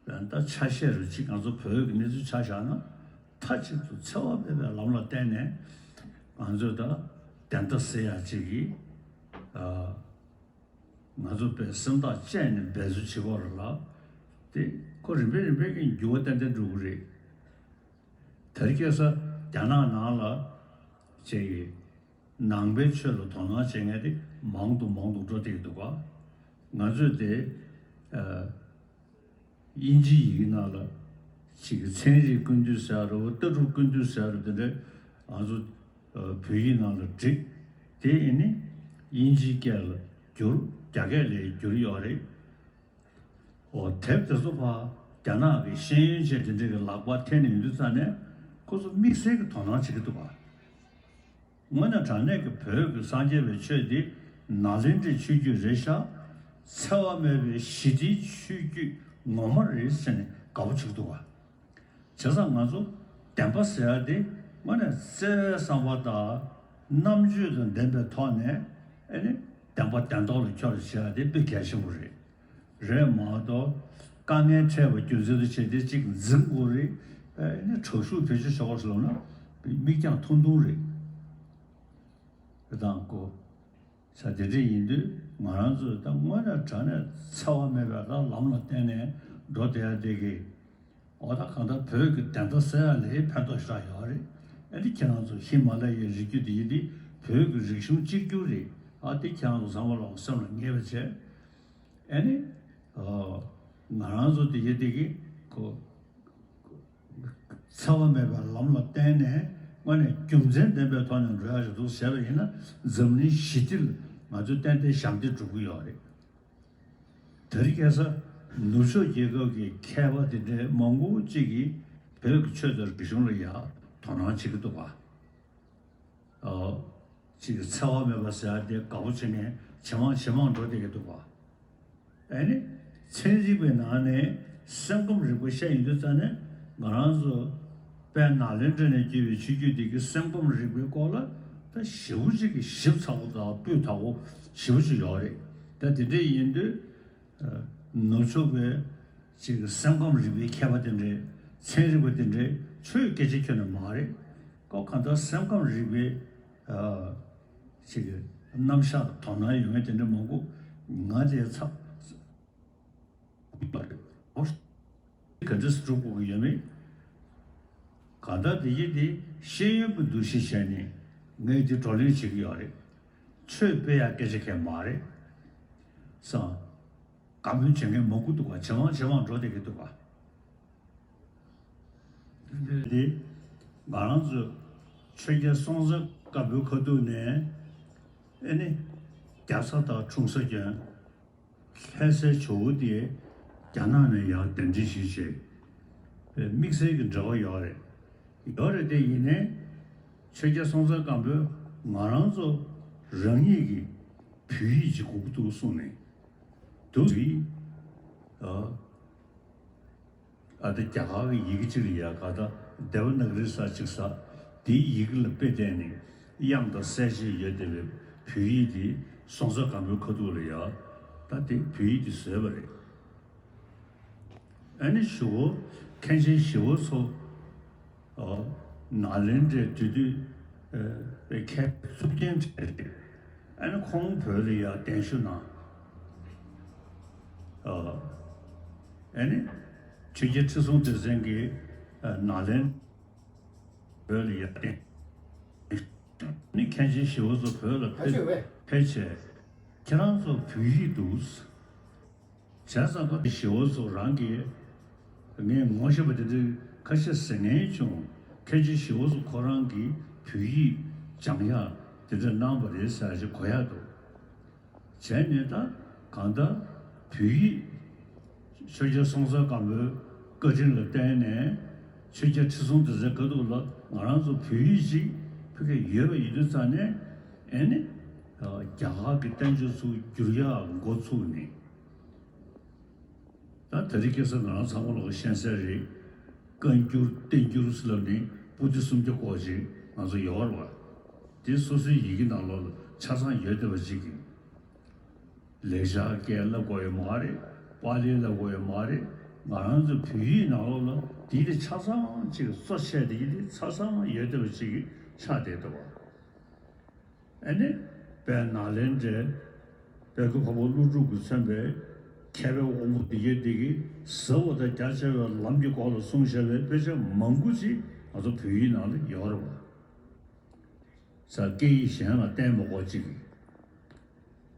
ད་ཆ་ཤས་རུ་ཅིག་ང་ཚོ་བོད་ཀྱི་གནས་ཚུལ་ཆ་བཞག་ན། མཐའ་གཅིག་ཏུ་འཚེ་བ་མེད་པའི་ལམ་ལ་བརྟེན་ནས་ང་ཚོས་ད་བདེན་མཐའ་གསལ་ཡ་ཅིག་གིས་ང་ཚོ་དཔེ་སེམས་ཐག་བཅད་ནས་འབད་རྩོལ་བྱེད་དགོས་རེད་ལ། དེ་ཁོ་རིམ་པས་རིམ་པས་ཀྱི་འགྱུར་བ་ཏན་ཏན་འགྲོ་གི་རེད། དེ་རིང་ཁ་སང་རྒྱ་ནག་ནང་ལ་ཅིག་ནང་པའི་ཆོས་ལ་དོ་སྣང་བྱེད་མཁན་དེ་མང་དུ་མང་དུ་འགྲོ་བསྡད་ཀྱི་འདུག་ག་ང་ཚོས་དེ་ཨ་དབྱིན་ཇིའི་ཡི་གེ་ནང་ལ་ཅིག་ཚན་རིག་ཀུན་བཏུས་ཟེར་རོ། ལྟ་གྲུབ་ཀུན་བཏུས་ཟེར་རོ། དེ་འདྲ་ང་ཚོ་ཨ་བོད་ཡིག་ནང་ལ་བསྒྲིགས། དེ་ཡིན་ནི་དབྱིན་ཇིའི་སྐད་ལ་བསྒྱུར། རྒྱ་སྐད་ལ་བསྒྱུར་ཡོད་རེད། འོ་དེབ་དེ་ཚོ་ཕར་རྒྱ་ནག་གི་ཤེས་ཡོན་ཅན་དེ་འདྲ་གི་ལག་པར་ཐེབས་ནས་ཡོང་དུས་ཙང་ནས་ཁོ་ཚོ་དམིགས་བསལ་གྱི་དོ་སྣང་བྱེད་ཀྱི་འདུག་ག་དངོས་གནས་དྲང་གནས་ཀྱི་བོད་ཀྱི་སངས་རྒྱས་པའི་ཆོས་འདི་ནཱ་ལེནྡྲའི་ཆོས་བརྒྱུད་རེད་ཤག་འཚེ་བ་མེད་པའི་ཞི་བདེའི་ཆོས་བརྒྱུད་ངོ་མ་རེད་ཟེར་ནས་དགའ་པོ་བྱེད་ཀྱི་འདུག་ག་བྱས་ཙང་ང་ཚོ་བདེན་པ་ཟེར་ཡ་དེ་དངོས་གནས་བརྩེ་བའི་བསམ་པ་དང་རྣམ་དཔྱོད་དང་ལྡན་པའི་ཐོག་ནས་ཨ་ནི་བདེན་པ་བདེན་ཐོག་ལ་འཁྱོལ་བྱེད་ཡ་དེ་དཔེ་གལ་ཆེན་པོ་རེད། རེད་མ་གཏོགས་དཀའ་ངལ་འཕྲད་པ་རྒྱུ་མཚན་དུ་བྱས་ཏེ་གཅིག་འཛིང་དགོས་རེད། ཨ་ནི་དྲག་ཤུགས་བེད་སྤྱོད་བྱེད་དགོས་ཟེར་ལབ་ན་མིག་རྒྱང་ཐུང་ཐུང་རེད། རེད་དང་གོ། ས་དེ་འདྲ་ཡིན་དུས་ང་རང་ཚོས་ད་དངོས་གནས་དྲང་གནས་འཚེ་བ་མེད་པའི་ད་ལམ་ལ་བརྟེན་ནས་འགྲོ་བསྡད་ཡ་དེ་གི། འོ་ད་གང་ལྟར་བོད་ཀྱི་བདེན་མཐའ་གསལ་ཡ་ལ་ཕན་ཐོགས་ཞེ་དྲག་ཡོད་རེད། ཨ་ནི་ཁྱེད་རང་ཚོ་ཧི་མ་ལ་ཡའི་རི་རྒྱུད་དེ་ཡིན་དུས་བོད་ཀྱི་རིག་གཞུང་གཅིག་གྱུར་རེད། ཨ་དེ་ཁྱེད་རང་ཚོ་ཚང་མ་ལ་སེམས་ལ་ངེས་པ་བྱས། ཨ་ནི་ང་རང་ཚོ་དེ་ཡིན་དེ་གི་ཁོ། འཚེ་བ་མེད་པའི་ལམ་ལ་བརྟེན་ནས་དངོས་གནས་རྒྱུ་མཚན་ལྡན་པའི་ཐོག་ནས་འགྲོ་ཡག་ཞིག་འདུག་ཟེར་བ་ཡིན་ན། འཛམ་གླིང་ཞི་བདེ་ལ་ང་ཚོས་ཏན་ཏན་ཞབས་འདེགས་སྒྲུབ་ཀྱི་ཡོད་རེད། དེ་རིང་ཁ་སང་ནུབ་ཕྱོགས་རྒྱལ་ཁབ་ཀྱི་མཁས་པ་དེ་འདྲའི་མང་པོ་གཅིག་གིས་བོད་ཀྱི་ཆོས་དང་རིག་གཞུང་ལ་ཡང་དོ་སྣང་བྱེད་ཀྱི་འདུག་ག་ཨོ། ཅིག་འཚེ་བ་མེད་པ་ཟེར་ཡ་དེ་དགའ་པོ་བྱེད་མཁན་ཇེ་མང་ཇེ་མང་འགྲོ་བསྡད་ཀྱི་འདུག་ག་ཨ་ནི་ཚན་རིག་པའི་ནང་ནས་སེམས་ཁམས་རིག་པ་བཤད་ཡོང་དུས་ཙང་ནས་ང་རང་ཚོ་དཔལ་ནཱ་ལེནྡྲ་ནས་བརྒྱུད་པའི་ཆོས་བརྒྱུད་འདི་གི་སེམས་ཁམས་རིག་པའི་སྐོར་ལ་ད་ཞེ་པོ་ཅིག་གི་ཞིབ་ཚགས་པོ་དང་སྤུས་དག་པོ་ཞེ་པོ་ཅིག་ཡོད་རེད། ད་དེ་འདྲ་ཡིན་དུས་ནུབ་ཕྱོགས་པའི་ཅིག་སེམས་ཁམས་རིག་པའི་མཁས་པ་དེ་འདྲས། ཚན་རིག་པ་དེ་འདྲས་ཆོས་སྐད་ཆ་ཁྱོན་ནས་མ་རེད། ཁོ་གང་ལྟར་སེམས་ཁམས་རིག་པའི་ཨ་ ཅིག་གི་རྣམ་གཞག་དོ་སྣང་ཡོད་མཁན་དེ་འདྲ་མང་པོ་ང་དེ་ཚབ་པ་རེད། ཨོ། ག་འདྲས་སྒྲུབ་དགོས་ཀྱི་ཡོད་མེད། གང་ལྟར་དེ་ཡིན་དེ་ཤེས་ཡོན་གྱི་འདུ་ཤེས་བྱས་ནས་ངས་དེ་བགྲོ་གླེང་བྱེད་ཀྱི་ཡོད་རེད། ཆོས་སྤེལ་ཡག་སྐད་ཆ་གང་མ་རེད། སང་། དགའ་མོས་བྱེད་མཁན་མང་པོ་འདུག་ག་ཇེ་མང་ཇེ་མང་འགྲོ་བསྡད་ཀྱི་འདུག་ག་འདི་ང་རང་ཚོ་ཆོས་རྒྱལ་སྲོང་བཙན་སྒམ་པོའི་ཁ་ཐུག་ནས་ཨེ་ནི་རྒྱ་བཟའ་དང་འཁྲུངས་ས་ཀྱང་ལྷ་སའི་ཇོ་བོ་དེ་རྒྱ་ནག་ནས་ཡར་གདན་འདྲེན་ཞུས་བྱས་དམིགས་བསལ་གྱི་འབྲེལ་བ་ཡོད་རེད། ཡོད་རེད་དེ་ཡིན་ནའི་ཆོས་རྒྱལ་སྲོང་བཙན་སྒམ་པོས་ང་རང་ཚོ་རང་ཉིད་ཀྱི་བོད་ཡིག་ཅིག་དགོས་ཀྱི་འདུག་གསུངས་ནས་འདུག་ཟེར། ཨ། ཨ་ད་རྒྱ་གར་གྱི་ཡི་གེ་གཅིག་ལ་ཡ་ག་ད་དེ་ཝ་ན་ག་རི་ས་གཅིག་ས་དེའི་ཡི་གེ་ལ་དཔེ་བལྟས་ནས་དབྱངས་དང་གསལ་བྱེད་ཡོད་བསྡད་པའི་བོད་ཡིག་དེ་སྲོང་བཙན་སྒམ་པོའི་ཁ་ཐུག་ལ་ཡ་ད་དེ་བོད་ཡིག་དེ་བཟོས་པ་རེད། ཨ་ནི་ཞུ་བོ་མཁན་ཆེན་ཞི་བ་འཚོ། ཨོ། ནཱ་ལེནྡྲའི་དེ་དུས་ཨེ་མཁས་པའི་གཙུག་རྒྱན་གྲས་རེད། ཨ་ནི་ཁོང་བོད་ལ་ཡར་གདན་ཞུ་གནང་། ཨོ། ཨ་ནི་ཆོས་རྒྱལ་ཁྲི་སྲོང་ལྡེ་བཙན་གྱིས་ཨ་ནཱ་ལེནྡྲ་བོད་ལ་ཡར་གདན་ནི་མཁན་ཆེན་ཞི་བ་འཚོ་བོད་ལ་ཕེབས་ཕེབས་བྱས་ཁྱེད་རང་ཚོ་བོད་ཡིག་འདུག་བྱས་ཙང་ཁོ་ཞི་བ་འཚོ་རང་གིས་ངས་ངོ་ཤེས་པ་དེ་འདྲའི་ཁ་ཤས་ཟེར་མཁན་བྱུང་། མཁན་ཆེན་ཞི་བ་འཚོ་ཁོ་རང་གིས་བོད་ཡིག་སྦྱང་ཡག་དེ་འདྲ་གནང་བ་རེད་ཟེར་ཞིག་གོ་ཡག་འདུག་བྱས་ནས་ད་གང་ལྟར་བོད་ཡིག་ཆོས་རྒྱལ་སྲོང་བཙན་སྒམ་པོའི་བཀའ་དྲིན་ལ་བརྟེན་ནས་ཆོས་རྒྱལ་ཁྲི་སྲོང་ལྡེ་བཙན་སྐབས་དུས་ལ་ང་རང་ཚོ་བོད་ཡིག་ཅིག་ཕ་གིར་ཡོད་པ་ཡིན་དུས་ཙང་ནས་ཨེ་ནི་རྒྱ་གར་གྱི་བསྟན་བཅོས་ཚུར་བསྒྱུར་ཡག་འགོ་ཚུགས་ནས། ད་དེ་རིང་ཁ་སང་ང་རང་ཚང་མ་ལོག་ཤེས་གསལ་རེད། བཀའ་འགྱུར་བསྟན་འགྱུར་ཟེར་ལབ་ནས་པོ་ཏི་སུམ་བརྒྱ་སྐོར་ཅིག་ང་ཚོ་ཡོད་རེད་བ། དེ་སོ་སོའི་ཡི་གེ་ནང་ལོགས་ལ་ཆ་ཚང་ཡོད་བསྡད་པ་ཅིག་གིས། ལེགས་སྦྱར་སྐད་བསླབ་དགོས་ཡོད་མ་རེད། པཱ་ལི་བསླབ་དགོས་ཡོད་མ་རེད། ང་རང་ཚོའི་བོད་ཡིག་ནང་ལོགས་ལ་དེ་དེ་ཆ་ཚང་ཅིག་གཙོ་ཆེ་དེ་ཡི་དེ་ཆ་ཚང་ཡོད་བསྡད་པ་ཅིག་གིས་ཆགས་བསྡད་འདུག་བ། ཨ་ནི་དཔལ་ནཱ་ལེནྡྲའི་དཔལ་མགོན་འཕགས་པ་ཀླུ་སྒྲུབ་ཀྱིས་མཚོན་པའི་མཁས་པའི་དབང་པོ་འདི་གའི་འདི་གིས་ཟབ་པ་དང་རྒྱ་ཆེ་བའི་ལམ་གྱི་སྐོར་ལ་གསུངས་བཞག་པའི་དཔེ་ཆ་མང་པོ་ཅིག་ང་ཚོ་བོད་ཡིག་ནང་ལ་ཡོད་རེད་བ། ས་སྐད་ཡིག་གཞན་ལ་བརྟེན་མ་དགོས་ཅིག་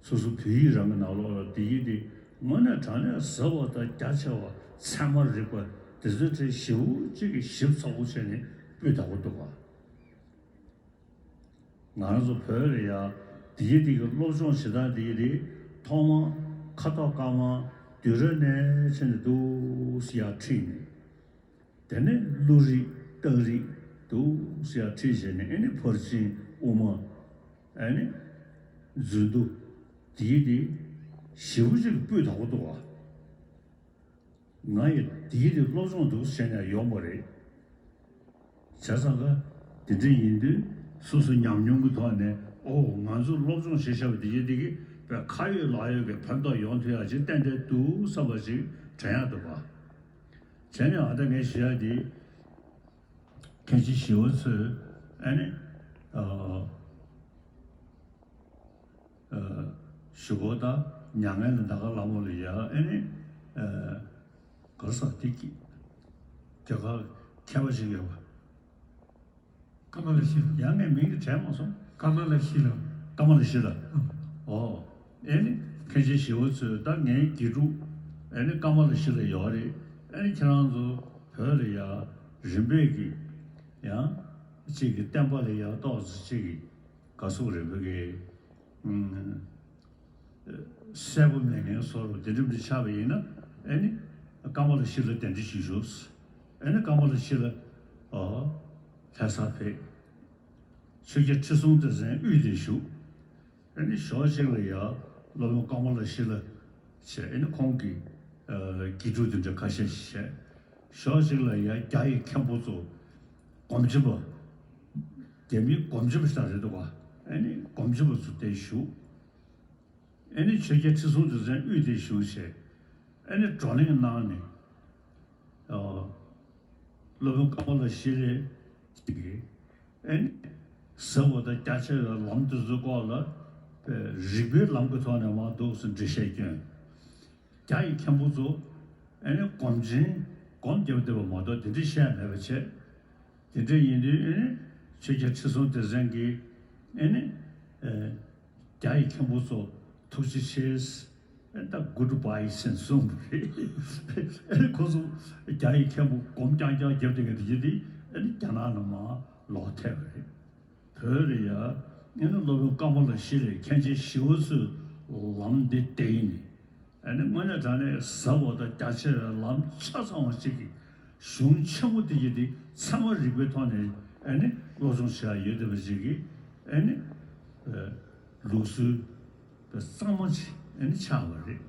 སོ་སོ་བོད་ཡིག་རང་གི་ནང་ལོགས་ལ་འདི་གའི་འདི་དངོས་གནས་དྲང་གནས་ཟབ་པ་དང་རྒྱ་ཆེ་བ་ཚད་མ་རིག་པ་འདི་ཚོའི་གྲས་ཞེ་པོ་ཅིག་གིས་ཞིབ་ཚགས་པོ་བྱས་ནས་སྤུས་དག་པོ་འདུག་བ། ང་རང་ཚོ་བོད་ལ་ཡ་དེ་ཡི་དེ་གི་སློབ་སྦྱོང་བྱེད་སྟངས་དེ་ཡི་དེ་ཐོག་མ་ཁ་དོག་དཀར་དམར་དུས་རབས་ནས་བྱས་ནས་འདུག་སེ་ཡར་ཁྲིད་ནས། དེ་ནས་ཀླུ་རིགས་སྟག་རིགས་འདུག་སེ་ཡར་ཁྲིད་བྱས་ནས་ཨེ་ནི་ཕར་ཕྱིན་དབུ་མ་ཨེ་ནི་མཛོད་འདུ་དེ་ཡི་དེ་ཞེ་པོ་ཅིག་སྤུས་དག་པོ་འདུག་བ། ང་ཡི་དེའི་རིགས་སློབ་སྦྱོང་འདུག་བྱས་ནས་ཡོང་བ་རེད། བྱས་ཙང་ཀ་དེ་འདྲ་ཡིན་དུས་སོ་སོ་ཉམས་མྱོང་གི་ཐོག་ནས་ཨོ་ང་ཚོས་སློབ་སྦྱོང་བྱེད་བཞག་པ་དེ་ཡི་དེ་གི་དཔེ་ཁ་ཡོད་ལག་ཡོད་ཀྱི་ཕན་ཐོགས་ཡོང་ཐུབ་ཡག་ཅིག་ཏན་ཏན་འདུག་བསམ་པ་ཅིག་དྲན་ཡག་འདུག་ག་བྱས་ནས་ཨ་ད་ངས་ཞུ་ཡག་དེ་མཁན་ཆེན་ཞི་བ་འཚོས་ཨ་ནི་ཨ། ཞུ་སྒོ་དང་མྱ་ངན་ལས་འདའ་ག་ལ་མོ་ལ་ཡ་ཨེ་ནི་ག་རེ་ཟེར་དེ་སྐད་ཆ་མཁས་པ་ཞིག་ཡོད་པ། ཀ་མ་ལ་ཤི་ལ། ཡང་ངས་མིང་དེ་དྲན་མ་སོང་། ཀ་མ་ལ་ཤི་ལ། ཀ་མ་ལ་ཤི་ལ། ཨོ། ཨེ་ནི་མཁན་ཆེན་ཞི་བ་འཚོས་ད་ངའི་དགེ་ཕྲུག་ཨེ་ནི་ཀ་མ་ལ་ཤི་ལ་ཡོད་རེད། ཨེ་ནི་ཁྱེད་རང་ཚོ་བོད་ལ་ཡ་རིམ་པས་ཀྱི་ཡང་གཅིག་གི་བསྟན་པ་ལ་ཡ་ཏོག་ཙམ་གཅིག་གི་ག་སོགས་རེད་བོད་ཀྱི་གསལ་པོ་མེད་མཁན་བཟོ་འདྲ་དེ་འདྲ་མི་ཆགས་པ་ཡིན་ན་ཨེ་ནི་ཀ་མ་ལ་ཤི་ལ་གདན་འདྲེན་ཞུས་ཞུས། ཨེ་ནི་ཀ་མ་ལ་ཤི་ལ་ཨོ་ལྷ་སར་ཕེབས། ཆོས་རྒྱལ་ཁྲི་སྲོང་ལྡེ་བཙན་དབུས་དེར་བཞུགས། ཨེ་ནི་ཞོགས་ཤིག་ལ་ཡ་སློབ་དཔོན་ཀ་མ་ལ་ཤི་ལ་བྱས་ཨེ་ནི་ཁོང་གི་དགེ་ཕྲུག་དེ་འདྲ་ཁ་ཤས་ཤིག་བྱས། ཞོགས་ཤིག་ལ་ཡ་རྒྱ་ཡི་མཁན་པོ་ཚོ་སྒོམ་ཆེན་པ། རྒྱ་མིའི་སྒོམ་ཆེན་པོ་ཞིག་རེད་འདུག་ག་ཨེ་ནི་སྒོམ་ཆེན་པོ་ཚོ་དེར་བཞུགས། ཨེ་ནི་ཆོས་རྒྱལ་ཁྲི་སྲོང་ལྡེ་བཙན་དབུས་དེར་བཞུགས་བྱས། ཨེ་ནི་བགྲོ་གླེང་གནང་ནས། ཨ། སློབ་དཔོན་ཀ་མ་ལ་ཤི་ལ་ཅིག་གིས་ཨེ་ནི་ ཟབ་པ་དང་རྒྱ་ཆེ་བའི་ལམ་དེ་ཚོའི་སྐོར་ལ་རིགས་པའི་ལམ་གྱི་ཐོག་ནས་མར་འདུག་སེ་འགྲེལ་བཤད་སྐྱོན། རྒྱ་ཡི་མཁན་པོ་ཚོ་ཨ་ནི་སྒོམ་ཆེན་སྒོམ་རྒྱབ་བསྡད་པ་མ་གཏོགས་དེ་འདྲ་བཤད་མེད་པ་བྱས། དེ་འདྲ་ཡིན་དུས་ཨ་ནི་ཆོས་རྒྱལ་ཁྲི་སྲོང་ལྡེ་བཙན་གྱིས་ཨ་ནི་ཨེ། རྒྱ་ཡི་མཁན་པོ་ཚོ་ཐུགས་རྗེ་ཆེ། ཨེ་ད་good bye ཟེར་གསུངས་པ་རེད། ཨེ་ཁོ་ཚོ་རྒྱ་ཡི་མཁན་པོ་སྒོམ་རྐྱང་རྐྱང་རྒྱབ་བསྡད་མཁན་དེ་ཡིན་དུས་ཨ་ནི་རྒྱ་ནག་ལ་མར་ལོག་ཐལ་བ་རེད། བོད་ལ་ཡ་ཨ་ནི་སློབ་དཔོན་ཀ་མ་ལ་ཤཱི་ལ་མཁན་ཆེན་ཞི་བ་འཚོའི་ལམ་འདི་བསྟན་ནས། ཨ་ནི་དངོས་གནས་དྲང་གནས་ཟབ་པ་དང་རྒྱ་ཆེ་བའི་ལམ་ཆ་ཚང་བ་ཅིག་གི་གཞུང་ཆེན་མོ་དེ་ཡི་དེ་ཚད་མ་རིག་པའི་ཐོག་ནས་ཨ་ནི་སློབ་སྦྱོང་བྱེད་ཡ་ཡོད་བསྡད་པ་ཅིག་གི་ཨ་ནི་ལུགས་སྲོལ་གཙང་མ་ཅིག་ཨ་ནི་ཆགས་པ་རེད།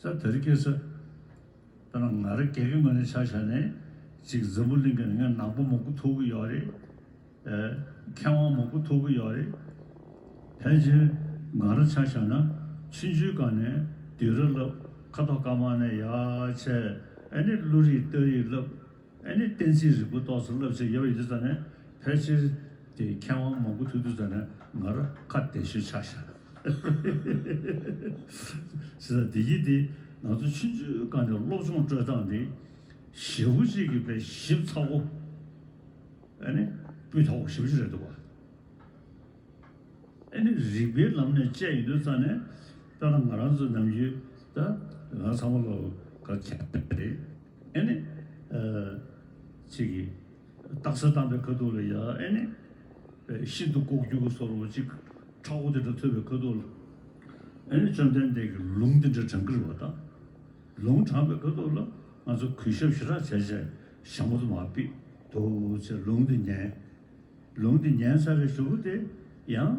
ས་དེ་རིང་ཁ་སང་ད་ང་རང་སྒེར་གྱི་ངོས་ནས་ཆ་བཞག་ནས་ཅིག་འཛམ་བུ་གླིང་གི་ངས་ནང་པ་མང་པོ་ཐུག་གི་ཡོད་རེད། ཨེ། མཁས་དབང་མང་པོ་ཐུག་གི་ཡོད་རེད། ཕལ་ཆེར་ང་རང་ཆ་བཞག་ན་ཆུང་ཆུང་སྒང་ནས་བསྡུས་གྲྭ་བསླབ། ཁ་དོག་དཀར་དམར་ནས་ཡར་བྱས་ཨ་ནི་ཀླུ་རིགས་རྟ་རིགས་བསླབ། ཨ་ནི་གཏན་ཚིགས་རིག་པ་ཏོག་ཙམ་བསླབ་བྱས་ཡོད་པ་ཡིན་དུས་ཙང་ནས་ཕལ་ཆེར་དེ་མཁས་དབང་མང་པོ་ཐུག་དུས་ཙང་ནས་ང་རང་ཁ་བདེ་ཤོས་ཆགས་ཤག་ཟེར་ད་དེ་ཡིན་དེ་ང་ཚོ་ཆུང་ཆུང་སྒང་ནས་སློབ་སྦྱོང་སྤྲོད་སྟངས་དེ་ཞེ་པོ་ཅིག་གི་དཔེ་ཞིབ་ཚགས་པོ། ཨ་ནི་སྤུས་དག་པོ་ཞེ་པོ་ཅིག་རེད་འདུག་བ། ཨ་ནི་རིག་པའི་ལམ་ནས་དཔྱད་ཡོང་དུས་ཙང་ནས་ད་ང་རང་ཚོ་ནམ་རྒྱུན་ད་ང་ཚང་མ་ལོ་ག་ཁྱད་རེད། ཨ་ནི་ཨ་ཅིག་གིས་རྟགས་གསལ་བཏང་པའི་ཁ་ཐུག་ལ་ཡ་ཨ་ནི་ཤིན་ཏུ་ལྐོག་གྱུར་གྱི་བཟོ་འདྲ་ཅིག་ཁྲ་བོ་དེ་འདྲ་ཐོས་པའི་ཁ་ཐུག་ལ་ཨ་ནི་བཅོམ་ལྡན་འདས་ཀྱིས་ལུང་དེ་འདྲ་དྲངས་ཀྱི་རེད་བ། ད་ལུང་དྲངས་པའི་ཁ་ཐུག་ལ་ང་ཚོ་གུས་ཞབས་ཞེ་དྲག་བྱས་བྱས་ཞྭ་མོ་དེ་མར་ཕུད། འདུག་བྱས་ལུང་དེ་ཉན། ལུང་དེ་ཉན་ཚར་བའི་གཞུག་གུ་དེ་ཡང་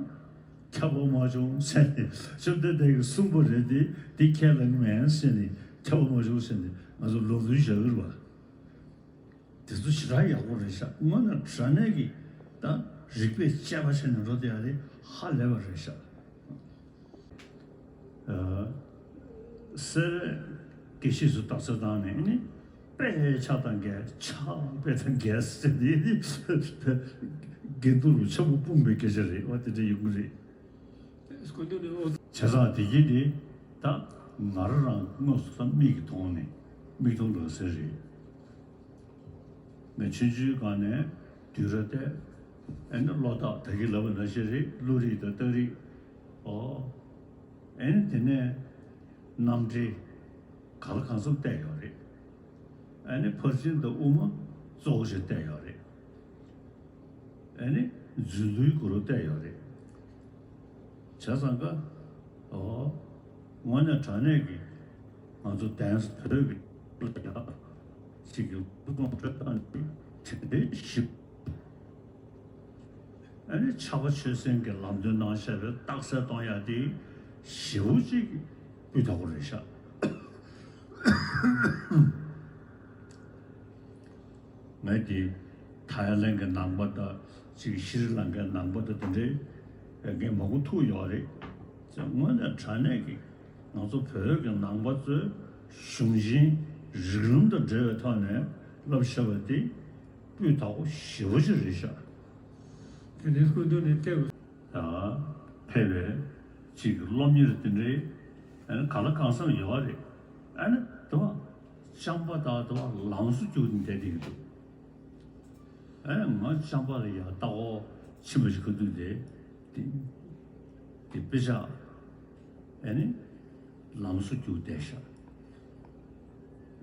ཁྱབ་པ་མ་བྱུང་ཟེར་ནས་བཅོམ་ལྡན་འདས་ཀྱིས་གསུངས་པ་རེད་དེ་འདི་ཁས་ལེན་མེད་ཟེར་ནས་ཁྱབ་པ་མ་བྱུང་ཟེར་ནས་ང་ཚོ་ལུང་འདྲེན་བྱ་གི་རེད་བ། དེ་ཚོ་ཞེ་དྲག་ཡག་པོ་རེད་ཤག་དངོས་གནས་དྲང་གནས་ཀྱི་ད་རིག་པས་དཔྱད་པ་བྱས་ནས་འགྲོ་བསྡད་ཡ་དེ་ཧ་ལས་པ་རེད་ཤག་ཨ། སེ་ར་དགེ་བཤེས་ཚོ་རྟགས་གསལ་བཏང་ནས་ནི་དཔེ་ཆ་དང་འགལ། ཆ་དཔེ་དང་འགལ་ཟེར་ནས་དགེ་འདུན་ལ་ཆབ་བུ་སྤུངས་པའི་སྐད་ཆ་རེད་བ། དེ་འདྲ་ཡོང་གི་རེད། བྱས་ཙང་དེ་གྱིས་དེ་ད་ང་རང་རང་དངོས་སུ་ད་མིག་གིས་མཐོང་ནས་མིག་མཐོང་ལག་ཟིན་རེད། ངས་ཆུང་ཆུང་སྒང་ནས་བསྡུས་གྲྭ་བལྟས། ཨ་ནི་བློ་ཐག་ད་གིན་ལབ་པ་ནང་བཞིན་རེད། ཀླུ་རིགས་དང་རྟ་རིགས། ཨོ། ཨ་ནི་དེ་ནས་རྣམ་འགྲེལ་གང་ལ་གང་འཚམ་བལྟས་ཡོད་རེད། ཨ་ནི་ཕར་ཕྱིན་དང་དབུ་མ་གཙོ་བོ་ཞིག་བལྟས་ཡོད་རེད། ཨ་ནི་རྫུ་འཕྲུལ་གུ་རུ་བལྟས་ཡོད་རེད། བྱས་ཙང་ཀ། ཨོ། དངོས་གནས་དྲང་གནས་ཀྱི་ང་ཚོ་གདན་ས་བོད་ཀྱི་ལ་ཡ་ཅིག་གི་སྐུ་གདུང་སྤྲོད་སྟངས་ཀྱི་དེ་འདྲའི་ཞིབ། ཨ་ནི་ཕྱྭ་པ་ཆོས་སེང་གི་ལམ་སྟོན་གནང་བཞག་པའི་རྟགས་གསལ་གཏོང་ཡ་དེ་ཞེ་པོ་ཅིག་སྤུས་དག་པོ་རེད་ཤག་ངས་དེ་ཐའི་ལན་གྱི་ནང་པ་དང་ཅིག་ཤྲི་ལང་ཀའི་ནང་པ་དང་དེ་འདྲའི་ངས་མང་པོ་ཐུག་ཡོད་རེད། དངོས་གནས་དྲང་གནས་ཀྱི་ང་ཚོ་བོད་ཀྱི་ནང་པ་ཚོའི་གཞུང་ཆེན་རིགས་ལམ་དང་འབྲེལ་བའི་ཐོག་ནས་བསླབ་བྱ་བ་དེ་སྤུས་དག་པོ་ཞེ་པོ་ཅིག་རེད་ཤག་དེ་ནས་སྐུ་མདུན་ནས་བལྟས། ཕེབས་པའི་ཅིག་སློབ་གཉེར་དེ་འདྲའི་ཨ་ནི་གང་ལ་གང་འཚམ་ཡོད་རེད། ཨ་ནི་དེ་བ་རྐྱང་པ་དང་དེ་བ་ལམ་སུ་བཅུག་ནས་བསྡད་བསྡད་ཀྱི་འདུག་ཨ་ནི་ང་རྐྱང་པ་ལ་ཡང་ལྟ་བ་ཕྱིན་པ་ཞིག་ག་དུས་དེ་དེ་དེ་དཔེ་ཆ་ཨ་ནི་ལམ་སུ་བཅུག་བསྡད་ཤག་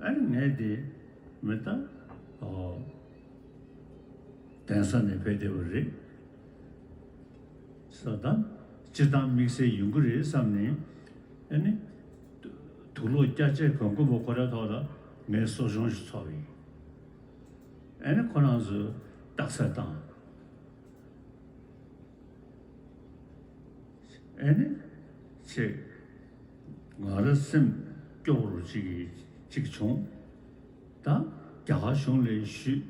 ཨ་ནི་ངས་དེ་མི་ལྟ་ཨོ། གདན་ས་ནས་ཕེབས་བསྡད་པ་རེད། ས་དང་སྤྱིར་བཏང་དམིགས་བསལ་ཡོང་གི་རེད་བསམ་ནས་ཨ་ནི་དུག་ལོག་སྐྱ་ཆས་གོན་དགོས་པ་ཁོ་རའི་ཐོག་ལ་ངས་གསོ་སྦྱོང་ཞིག་ཚོགས་ཡིན། ཨ་ནི་ཁོ་རང་ཚོས་རྟགས་གསལ་བཏང་། ཨེ་ནི། ཅེས། ང་རང་སེམས་སྐྱོ་བོ་ཅིག་ཅིག་བྱུང་། ད་རྒྱ་གར་གཞུང་ལ་ཞུས།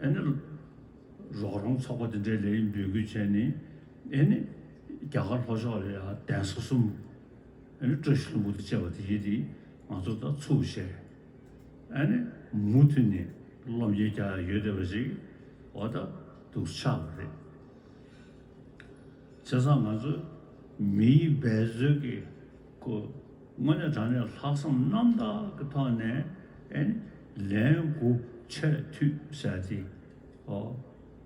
ཨེ་ནི། རོགས་རམ་ཚོགས་པ་དེ་འདྲའི་ལ་འབོད་སྐུལ་བྱས་ནས། ཨེ་ནི། རྒྱ་གར་ལྷོ་ཕྱོགས་ལ་ཡང་གདན་ས་གསུམ། ཨེ་ནི་བཀྲ་ཤིས་ལྷུན་པོ་དང་བཅས་པ་དེ་ཡིན་དེ་ང་ཚོ་ད་ཚུགས་བྱས། ཨ་ནི་མུ་མཐུད་ནས་སློབ་གཉེར་རྒྱག་ཡ་ཡོད་བསྡད་པ་ཞིག་འོ་ད་ འདུག་ཆགས་པ་རེད། བྱས་ཙང་ང་ཚོ་མིའི་འབད་རྩོལ་གྱི་སྐོར་དངོས་གནས་དྲང་གནས་ལྷག་བསམ་རྣམ་དག་གི་ཐོག་ནས་ཨེ་ནི་ལན་དགུ་ཆད་མཐུད་ཟེར་ཏེ། ཨོ།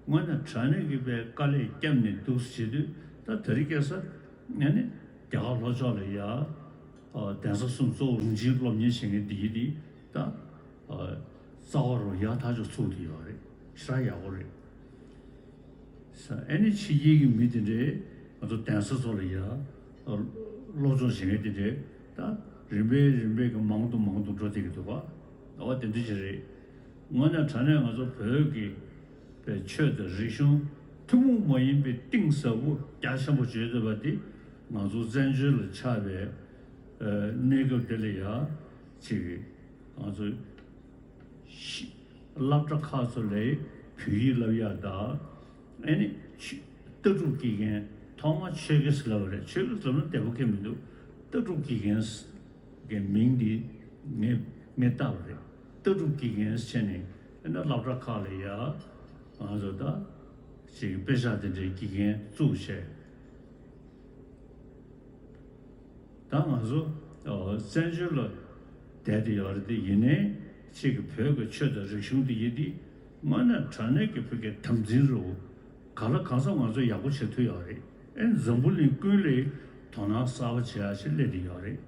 དངོས་གནས་དྲང་གནས་ཀྱི་པའི་དཀའ་ལས་བརྒྱབ་ནས་འདུག་བྱེད་དུས། ད་དེ་རིང་ཁ་སང་ཨེ་ནི་རྒྱ་གར་ལྷོ་ཕྱོགས་ལ་ཡ། ཨོ། གདན་ས་གསུམ་གཙོ་བོ་གཞུང་ཆེན་སློབ་གཉེར་བྱེད་མཁན་འདི་ཡིན་དེ། ད། ཨོ། རྩ་བ་རུ་ཡག་ཐག་ཆོད་ཚུགས་བསྡད་ཡོད་རེད། ཞེ་དྲག་ཡག་པོ་རེད། ས་ཨེ་ནི་ཕྱི་རྒྱལ་གྱི་མི་དེ་འདྲས་ང་ཚོ་གདན་ས་ཚོ་ལ་ཡ། ཨོ། སློབ་སྦྱོང་བྱེད་མཁན་དེ་འདྲས་ད་རིམ་པས་རིམ་པས་ཀྱི་མང་དུ་མང་དུ་འགྲོ་བསྡད་ཀྱི་འདུག་ག། ཨོ། དེ་འདྲ་ཅིག་རེད། དངོས་གནས་དྲང་གནས་ང་ཚོ་བོད་ཀྱི་པའི་ཆོས་དང་རིག་གཞུང་ཐུན་མོང་མ་ཡིན་པའི་གཏིང་ཟབ་པོ་རྒྱ་ཆེན་པོ་བརྗོད་བསྡད་པ་འདི། ང་ཚོ་བཙན་བྱོལ་ལ་ཆགས་པའི་ཨ་གནས་སྐབས་དེ་ལ་ཡ་ཅིག་ང་ཚོ་ཤི་སློབ་གྲྭ་ཁག་ཚོ་ལ་བོད་ཡིག་བསླབ་ཡ་དང་། ཨེ་ནི་ཆོས་ལྟ་གྲུབ་དགེ་རྒན། ཐོག་མར་ཆོས་དགེ་ཟེར་ལབ་པ་རེད། ཆོས་དགེ་ཟེར་ན་བདེ་པོ་ཁེལ་མི་འདུག་ལྟ་གྲུབ་དགེ་རྒན་གྱི་མིང་འདི་ངས་ངས་བཏགས་པ་རེད། ལྟ་གྲུབ་དགེ་རྒན་ཟེར་ནས་ཨེ་ན་སློབ་གྲྭ་ཁག་ལ་ཡ་ང་ཚོ་ད་ཅིག་དཔེ་ཆ་དེ་འདྲའི་དགེ་རྒན་བཙུགས་བྱས། ད་ང་ཚོ་ཨོ་བཙན་བྱོལ་ལ་བསྡད་དེ་ཡོད་རེད་དེ། ཡིན་ནའི་ཅིག་བོད་ཀྱི་ཆོས་དང་རིག་གཞུང་དེ་ཡིན་དེ། དངོས་གནས་དྲང་གནས་ཀྱི་བོད་ཀྱི་དམ་འཛིན་རུ་ག་ལ་གང་འཚམ་ང་ཚོ་ཡག་པོ་བྱེད་ཐུབ་ཡོད་རེད། ཨེ་འཛམ་བུ་གླིང་ཀུན་ལ་དོ་སྣང་གསར་པ་བྱེད་ཡག་ཞིག་སླེབས་བསྡད་ཡོད་རེད།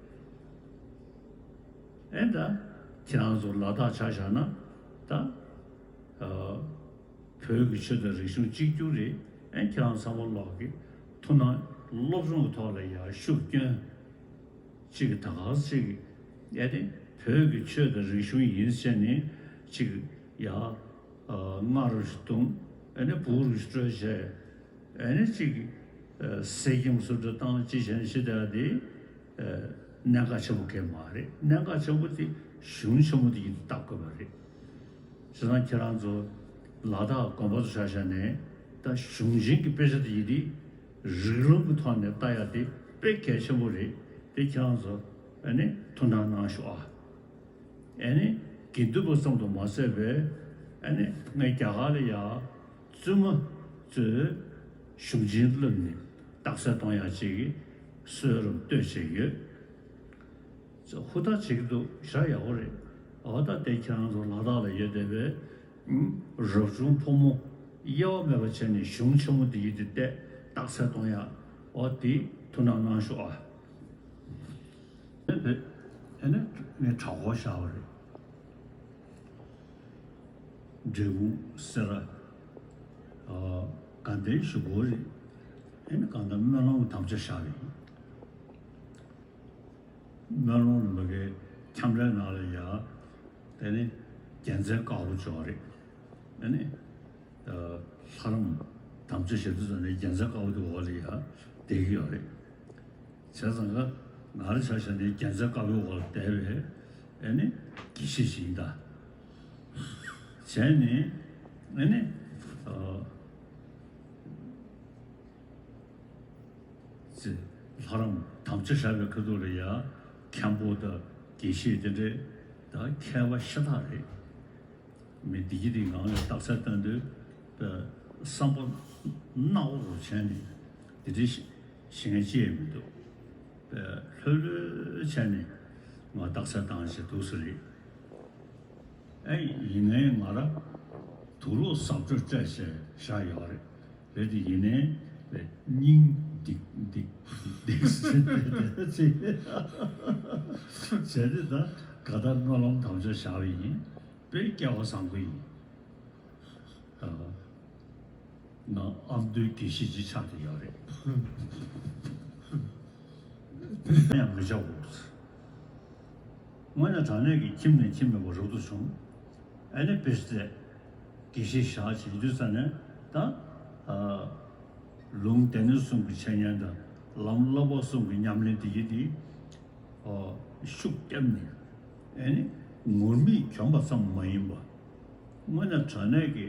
ཨེ་ད་ཁྱེད་རང་ཚོ་ལ་དྭགས་ཆ་བཞག་ན་ད་ཨ་བོད་ཀྱི་ཆོས་དང་རིག་གཞུང་གཅིག་གྱུར་རེད། ཨེ་ཁྱེད་རང་ཚང་མ་ལོག་གི་ཐུགས་སྣང་སློབ་སྦྱོང་གི་ཐོག་ལ་ཡར་ཤུགས་བསྐྱོན། གཅིག་གི་ད་ག་ཅིག་གི་ཨེ་ནི་བོད་ཀྱི་ཆོས་དང་རིག་གཞུང་ཡིན་ཟེར་ནས་གཅིག་ཡ་ཨ་རྔ་རུ་ཞིག་བརྡུངས། ཨེ་ནི་སྦུག་རུ་ཞིག་སྤྲོད་བྱས། ཨེ་ནི་གཅིག་གི་ཨ་གསེར་སྐྱེམས་སུ་འགྲོ་བཏང་གཅིག་བྱས་ནས་ཞིག་བསྡད་དེ། ཨ་གནད་འགག་ཆེན་པོ་གང་མ་རེད། གནད་འགག་ཆེན་པོ་དེ་གཞུང་ཆེན་མོ་དེ་ཡིན་བལྟ་དགོས་པ་རེད། བྱས་ཙང་ཁྱེད་རང་ཚོ་ལ་དྭགས་དགོན་པ་ཚོ་ཆ་བཞག་ནས་ད་གཞུང་ཆེན་གྱི་དཔེ་ཆ་དེ་ཡིན་དེ། རིགས་ལམ་གྱི་ཐོག་ནས་ལྟ་ཡ་དེ་དཔེ་གལ་ཆེན་པོ་རེད། དེ་ཁྱེད་རང་ཚོ་ཨ་ནི་ཐུགས་སྣང་གནང་ཤོག་ཨ། ཨ་ནི་དགེ་འདུན་པ་ཙམ་དུ་མ་ཟད་པའི་ཨ་ནི་ངས་རྒྱ་གར་ལ་ཡ་བཙུན་མ་ཚོས་གཞུང་ཆེན་བསླབས་ནས་རྟགས་གསལ་གཏོང་ཡ་ཅིག་གི་གསོལ་རས་བཏོད་བྱས་ཡོད། ཧུར་ཐག་བྱེད་ཀྱི་འདུག་ཞེ་དྲག་ཡག་པོ་རེད། འོ་ད་དེ་ཁྱེད་རང་ཚོ་ལ་དྭགས་ལ་ཡོད་བསྡད་པའི་ཨུམ་རབ་བྱུང་ཕོ་མོ་དབྱེ་བ་མེད་པ་བྱས་ནས་གཞུང་ཆེན་མོ་འདི་ཡིན་དེ་བལྟས་རྟགས་གསལ་གཏོང་ཡ། འོ་དེ་ཐུགས་སྣང་གནང་ཤོག་ཨ། ཨེ་ནས་ངས་གྲྭ་སྐོར་བཞག་པ་རེད། འབྲས་སྤུངས་སེ་ར། ཨ་དགའ་ལྡན་ཞུ་སྒོ་རེད། ཨེ་ནས་གང་ལྟར་སྨོན་ལམ་དམ་བཅའ་བཞག་པ་ཡིན། སྨོན་ལམ་རིམ་པ་གའི་ཁྱམས་རའི་ནང་ལ་ཡ། དེ་ནི་རྒྱལ་མཚན་དཀར་པོ་ཅིག་ཡོད་རེད། ཨ་ནི། ལྷ་རམས་དམ་བཅའ་བཞག་དུས་ཙམ་ནས་རྒྱལ་མཚན་དཀར་པོ་དེ་འོག་ལ་ཡ་བསྡད་ཀྱི་ཡོད་རེད། བྱས་ཙང་ང་ང་རང་ཆ་བཞག་ནས་རྒྱལ་མཚན་དཀར་པོའི་འོག་ལ་བསྡད་པའི་ཨ་ནི་དགེ་བཤེས་ཤིག་ཡིན་ད། བྱས་ནས་ཨ་ནི། ཨ། ཚེ་ལྷ་རམས་དམ་བཅའ་བཞག་པའི་ཁ་ཐུག་ལ་ཡ་མཁན་པོ་དང་དགེ་བཤེས་དེ་འདྲའི་ད་མཁས་པ་ཤ་སྟག་རེད། མི་བདེ་སྐྱིད་དེ་ངང་ལ་རྟགས་གསལ་བཏོན་དུས་བསམ་པ་སྣ་བོ་རུ་བྱས་ནས་དེ་འདྲའི་ཞིག་ཞིག་ངས་ཅི་ཡང་མི་འདུག་ལྷོད་ལྷོད་བྱས་ནས་ང་རྟགས་གསལ་བཏང་བྱས་འདུག་ས་རེད། ཨེ་ཡིན་ནའི་ང་ར་དུག་ལོག་གཟབ་སྤྲོས་སྤྲད་བྱས་བཞག་ཡོད་རེད། རེད་དེ་ཡིན་ནའི་སྙིང་སྡིག་སྡིག་སྡིག་ཟེར་ཏེ་ཅི་བྱས་ཏེ་ད་ག་ད་སྨོན་ལམ་དམ་བཅའ་བཞག་པ་ཡིན། དཔེ་སྐལ་བ་བཟང་པོ་ཡིན། ཨ། ང་ཨ་མདོའི་དགེ་བཤེས་ཅིག་ཆགས་བསྡད་ཡོད་རེད། དེ་ཡང་མི་བྱའོ། དངོས་གནས་དྲང་གནས་ཀྱི་ཁྱིམ་ནས་ཁྱིམ་མེད་པ་རབ་ཏུ་བྱུང་། ཨ་ནི་དཔེ་ཆ་དེ་དགེ་བཤེས་བཞག་བྱེད་དུས་ཙ་ནས་ད། ཨ། ལུང་སྡེ་སྣོད་གསུམ་གྱི་འཆད་ཉན་དང་ལམ་བསླབ་པ་གསུམ་གྱི་ཉམས་ལེན་དེ་ཡིན་ཏེ། ཨ། ཤུགས་བརྒྱབ་ནས་ཨ་ནི་ངུར་སྨྲིག་གྱོན་པ་ཙམ་མ་ཡིན་པ། དངོས་གནས་དྲང་གནས་ཀྱི་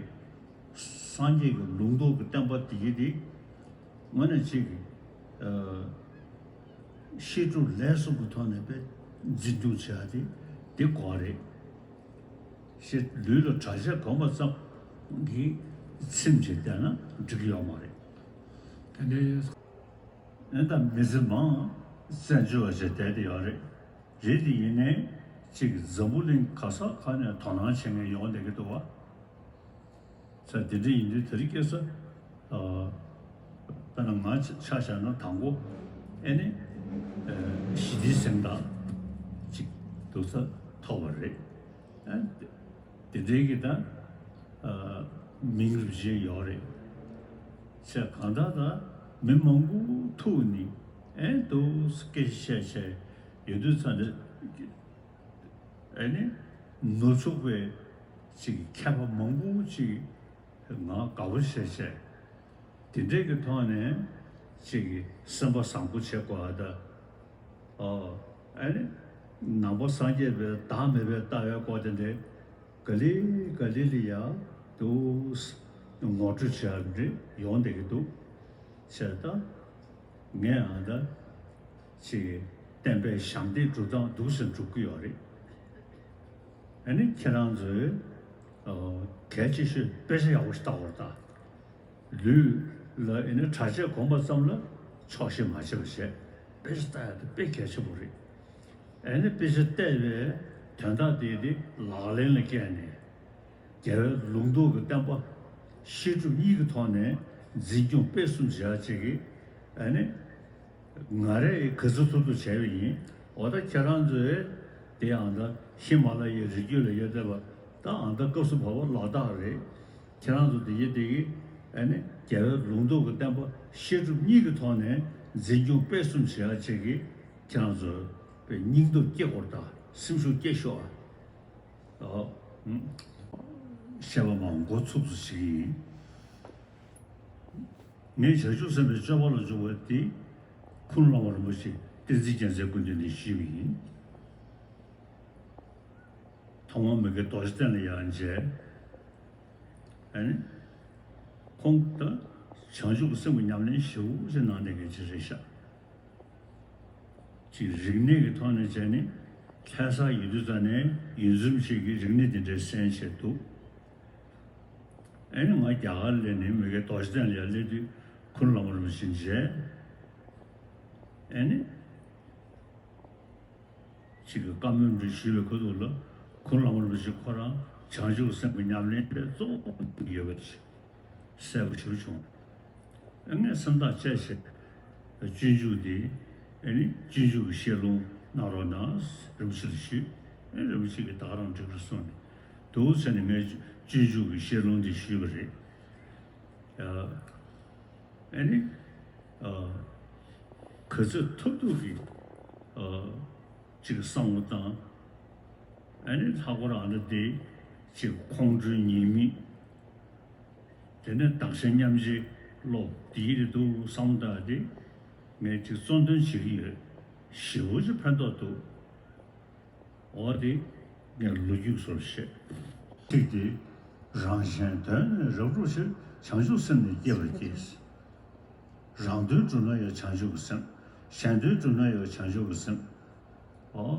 སངས་རྒྱས་ཀྱི་ལུང་རྟོགས་ཀྱི་བསྟན་པ་འདི་ཡིན་ཏེ། དངོས་གནས་ཅིག་གི་ཨ། བཤད་སྒྲུབ་ལས་གསུམ་གྱི་ཐོག་ནས་དཔེ་འཛིན་སྐྱོང་བྱེད་ཡ་དེ་དེ་དགོས་རེད། ཞེས་ལུས་ལ་གྲྭ་ཆས་གོན་པ་ཙམ་གྱིས་ ཚིམ་ཅིག་བསྡད་ན་འགྲིག་གི་ཡོད་མ་རེད། དེ་འདྲའི། ཨེ་ད་མི་ཚེ་མང་བཙན་བྱོལ་བ་ཞིག་བསྡད་དེ་ཡོད་རེད། རེད་དེ་ཡིན་ནའི་ཅིག་འཛམ་བུ་གླིང་ག་ས་ག་ནས་དོ་སྣང་བྱེད་མཁན་ཡོང་བསྡད་ཀྱི་འདུག་བ། ས་དེ་འདྲ་ཡིན་དུས་དེ་རིང་ཁ་སང་། ཨ། དཔེར་ན་ང་ཆ་ཆ་བཞག་ན་དང་པོ་ཨེ་ནི། ཨ། ཞི་བདེའི་གཟེངས་རྟགས་ཅིག་འདུག་ས་ཐོབ་པ་རེད། ཨ། དེ་འདྲའི་གི་ད། ཨ། མིང་རུ་བཞེས་ཡོད་རེད། ཟེར་གང་ལྟར་ད་མི་མང་པོ་ཐུག་ནི་ཨེ་འདུག་སྐད་ཆ་བཤད་བཤད་ཡོད་དུས་ཙང་འདི། ཨེ་ནི། ནུབ་ཕྱོགས་པའི་ཅིག་མཁས་པ་མང་པོ་ཅིག་ང་དགའ་པོ་བྱས་བྱས། དེ་འདྲས་ཀྱི་ཐོག་ནས་ཅིག་སེམས་པ་བཟང་པོ་བྱེད་དགོས་ཨ་ད། ཨོ། ཨེ་ནི། ནང་པ་སངས་རྒྱས་པའི་བདག་མེད་པའི་ལྟ་བའི་སྐོར་དེ་འདྲས་ག་ལེ་ག་ལེ་ལ་ཡ་འདུག་ངོ་སྤྲོད་བྱེད་ཡ་འདྲས་ཡོང་བསྡད་ཀྱི་འདུག་བྱས་ད། ངས་ཨ་ད། ཅིག་བསྟན་པའི་ཞབས་འདེགས་སྒྲུབ་སྟངས་འདུག་སེ་འགྲུབ་ཀྱི་ཡོད་རེད། ཨ་ནི་ཁྱེད་རང་ཚོས། ཨོ། གལ་ཆེ་ཤོས་དཔེ་ཆ་ཡག་པོ་ཞིག་ལྟ་དགོས་རེད་ད། ལུས་ལ་ཨ་ནི་གྲྭ་ཆས་གོན་པ་ཙམ་ལ་ཆོག་ཤེས་མ་བྱེད་པ་བྱས། དཔེ་ཆ་ལྟ་ཡ་དེ་དཔེ་གལ་ཆེན་པོ་རེད། ཨ་ནི་དཔེ་ཆ་བལྟས་པའི་དོན་དག་དེ་དེ་ལག་ལེན་ལ་བཀལ་ནས། རྒྱལ་བའི་ལུང་རྟོགས་ཀྱི་བསྟན་པ་བཤད་སྒྲུབ་གཉིས་ཀྱི་ཐོག་ནས་འཛིན་སྐྱོང་སྤེལ་གསུམ་བྱེད་ཡ་ཅིག་གིས་ཨ་ནི། ང་རས་ག་ཚོད་ཐུབ་ཐུབ་བྱས་པ་ཡིན། འོ་ད་ཁྱེད་རང་ཚོས་དེ་ཡང་ད་ཧི་མ་ལ་ཡའི་རི་རྒྱུད་ལ་ཡོད་བསྡད་པ་ད་ཨ་ད་སྐབས་སུ་བབས་པ་ལ་དྭགས་རེད། ཁྱེད་རང་ཚོ་དེ་ཡི་དེ་གི་ཨ་ནི་རྒྱལ་བའི་ལུང་རྟོགས་ཀྱི་བསྟན་པ་བཤད་སྒྲུབ་གཉིས་ཀྱི་ཐོག་ནས་འཛིན་སྐྱོང་སྤེལ་གསུམ་བྱེད་ཡ་ཅིག་གིས་ཁྱེད་རང་ཚོ་དཔེ་སྙིང་སྟོབས་སྐྱེ་དགོས་རེད་ད། སེམས་ཤུགས་སྐྱེ་ཤོག་ཨ། ཨོ། བཤད་པ་མང་འགོ་ཚུགས་སུ་ཞིག་ཡིན། ངས་བྱང་ཆུབ་སེམས་དཔའི་སྤྱོད་པ་ལ་འཇུག་པ་དེ་ཁུ་ནུ་བླ་མ་རིན་པོ་ཆེ་བསྟན་འཛིན་རྒྱལ་མཚན་སྐུ་མདུན་ནས་ཞུས་པ་ཡིན། ཐོག་མར་མི་དགེ་རྡོ་རྗེ་གདན་ལ་ཡར་མཇལ། ཨ་ནི། ཁོང་ད་བྱང་ཆུབ་ཀྱི་སེམས་ཀྱི་ཉམས་ལེན་ཞེ་པོ་ཅིག་གནང་བསྡད་མཁན་ཅིག་རེད་ཤག་ཅིག་རིག་གནས་ཀྱི་ཐོག་ནས་བྱས་ནས་ལྷ་ས་ཡོད་དུས་ཙང་ནས་ཡུལ་འཛོམས་ཤིག་གིས་རིག་གནས་འདི་འདྲའི་གསན་བྱས་འདུག་ཨ་ནི་ང་རྒྱ་གར་སླེབས་ནས་མི་དགེ་རྡོ་རྗེ་གདན་ལ་ཡར་སླེབས་དུས་ཁུ་ནུ་བླ་མ་རིན་པོ་ཆེ་མཇལ། ཨ་ནི། ཅིག་གི་བཀའ་མོལ་འདྲ་ཞུས་པའི་ཁ་ཐུག་ལ་ཁུ་ནུ་བླ་མ་རིན་པོ་ཆེ་ཁོ་རང་བྱང་ཆུབ་སེམས་ཀྱི་ཉམས་ལེན་དཔེ་གཙོ་བོ་ཡོད་པ་ཞིག་གསལ་པོ་ཞེ་པོ་བྱུང་། ངས་སེམས་ཐག་བཅད་བྱས་སྤྱོད་འཇུག་འདི་ཨ་ནི་སྤྱོད་འཇུག་གི་ཤེས་ལྷུང་གནང་རོགས་གནང་རིན་པོ་ཆེ་ལ་ཞུས། ཨ་རིན་པོ་ཆེ་གིས་ད་ག་རང་འགྲིག་རེད་གསུངས་ནས་འདུག་ཟེར་ནས་ངས་སྤྱོད་འཇུག་གི་ཤེས་ལྷུང་འདི་ཞུས་པ་རེད། ཨ་ནི། ཨ། ག་ཚོད་ཐུབ་ཐུབ་ཀྱིས། ཨ། ཅིག་བསམ་བློ་བཏང་། ཨ་ནི་ལྷག་པར་ཨ་ནི་དེ་ཅིག་ཁོང་ཁྲོའི་ཉེས་དམིགས། དེ་ནས་བདག་གཞན་མཉམ་བརྗེའི་བློ་དེའི་རེད་འདུག་བསམ་བློ་བཏང་སྟེ། ངས་ཅིག་གཙོ་འདོན་བྱེད་ཀྱི་ཡོད། ཞེ་པོ་ཅིག་ཕན་ཐོགས་འདུག་འོ་དེ་ངས་ལོ་རྒྱུས་སོར་བཤད། ཚིག་དེ། རང་གཞན་དོན་ནི་རབ་བསྒྲུབ་ཕྱིར། བྱང་ཆུབ་སེམས་ནི་བསྐྱེད་པར་བགྱི། རང་དོན་སྒྲུབ་ན་ཡང་བྱང་ཆུབ་ཀྱི་སེམས། གཞན་དོན་སྒྲུབ་ན་ཡང་བྱང་ཆུབ་ཀྱི་སེམས། ཨོ།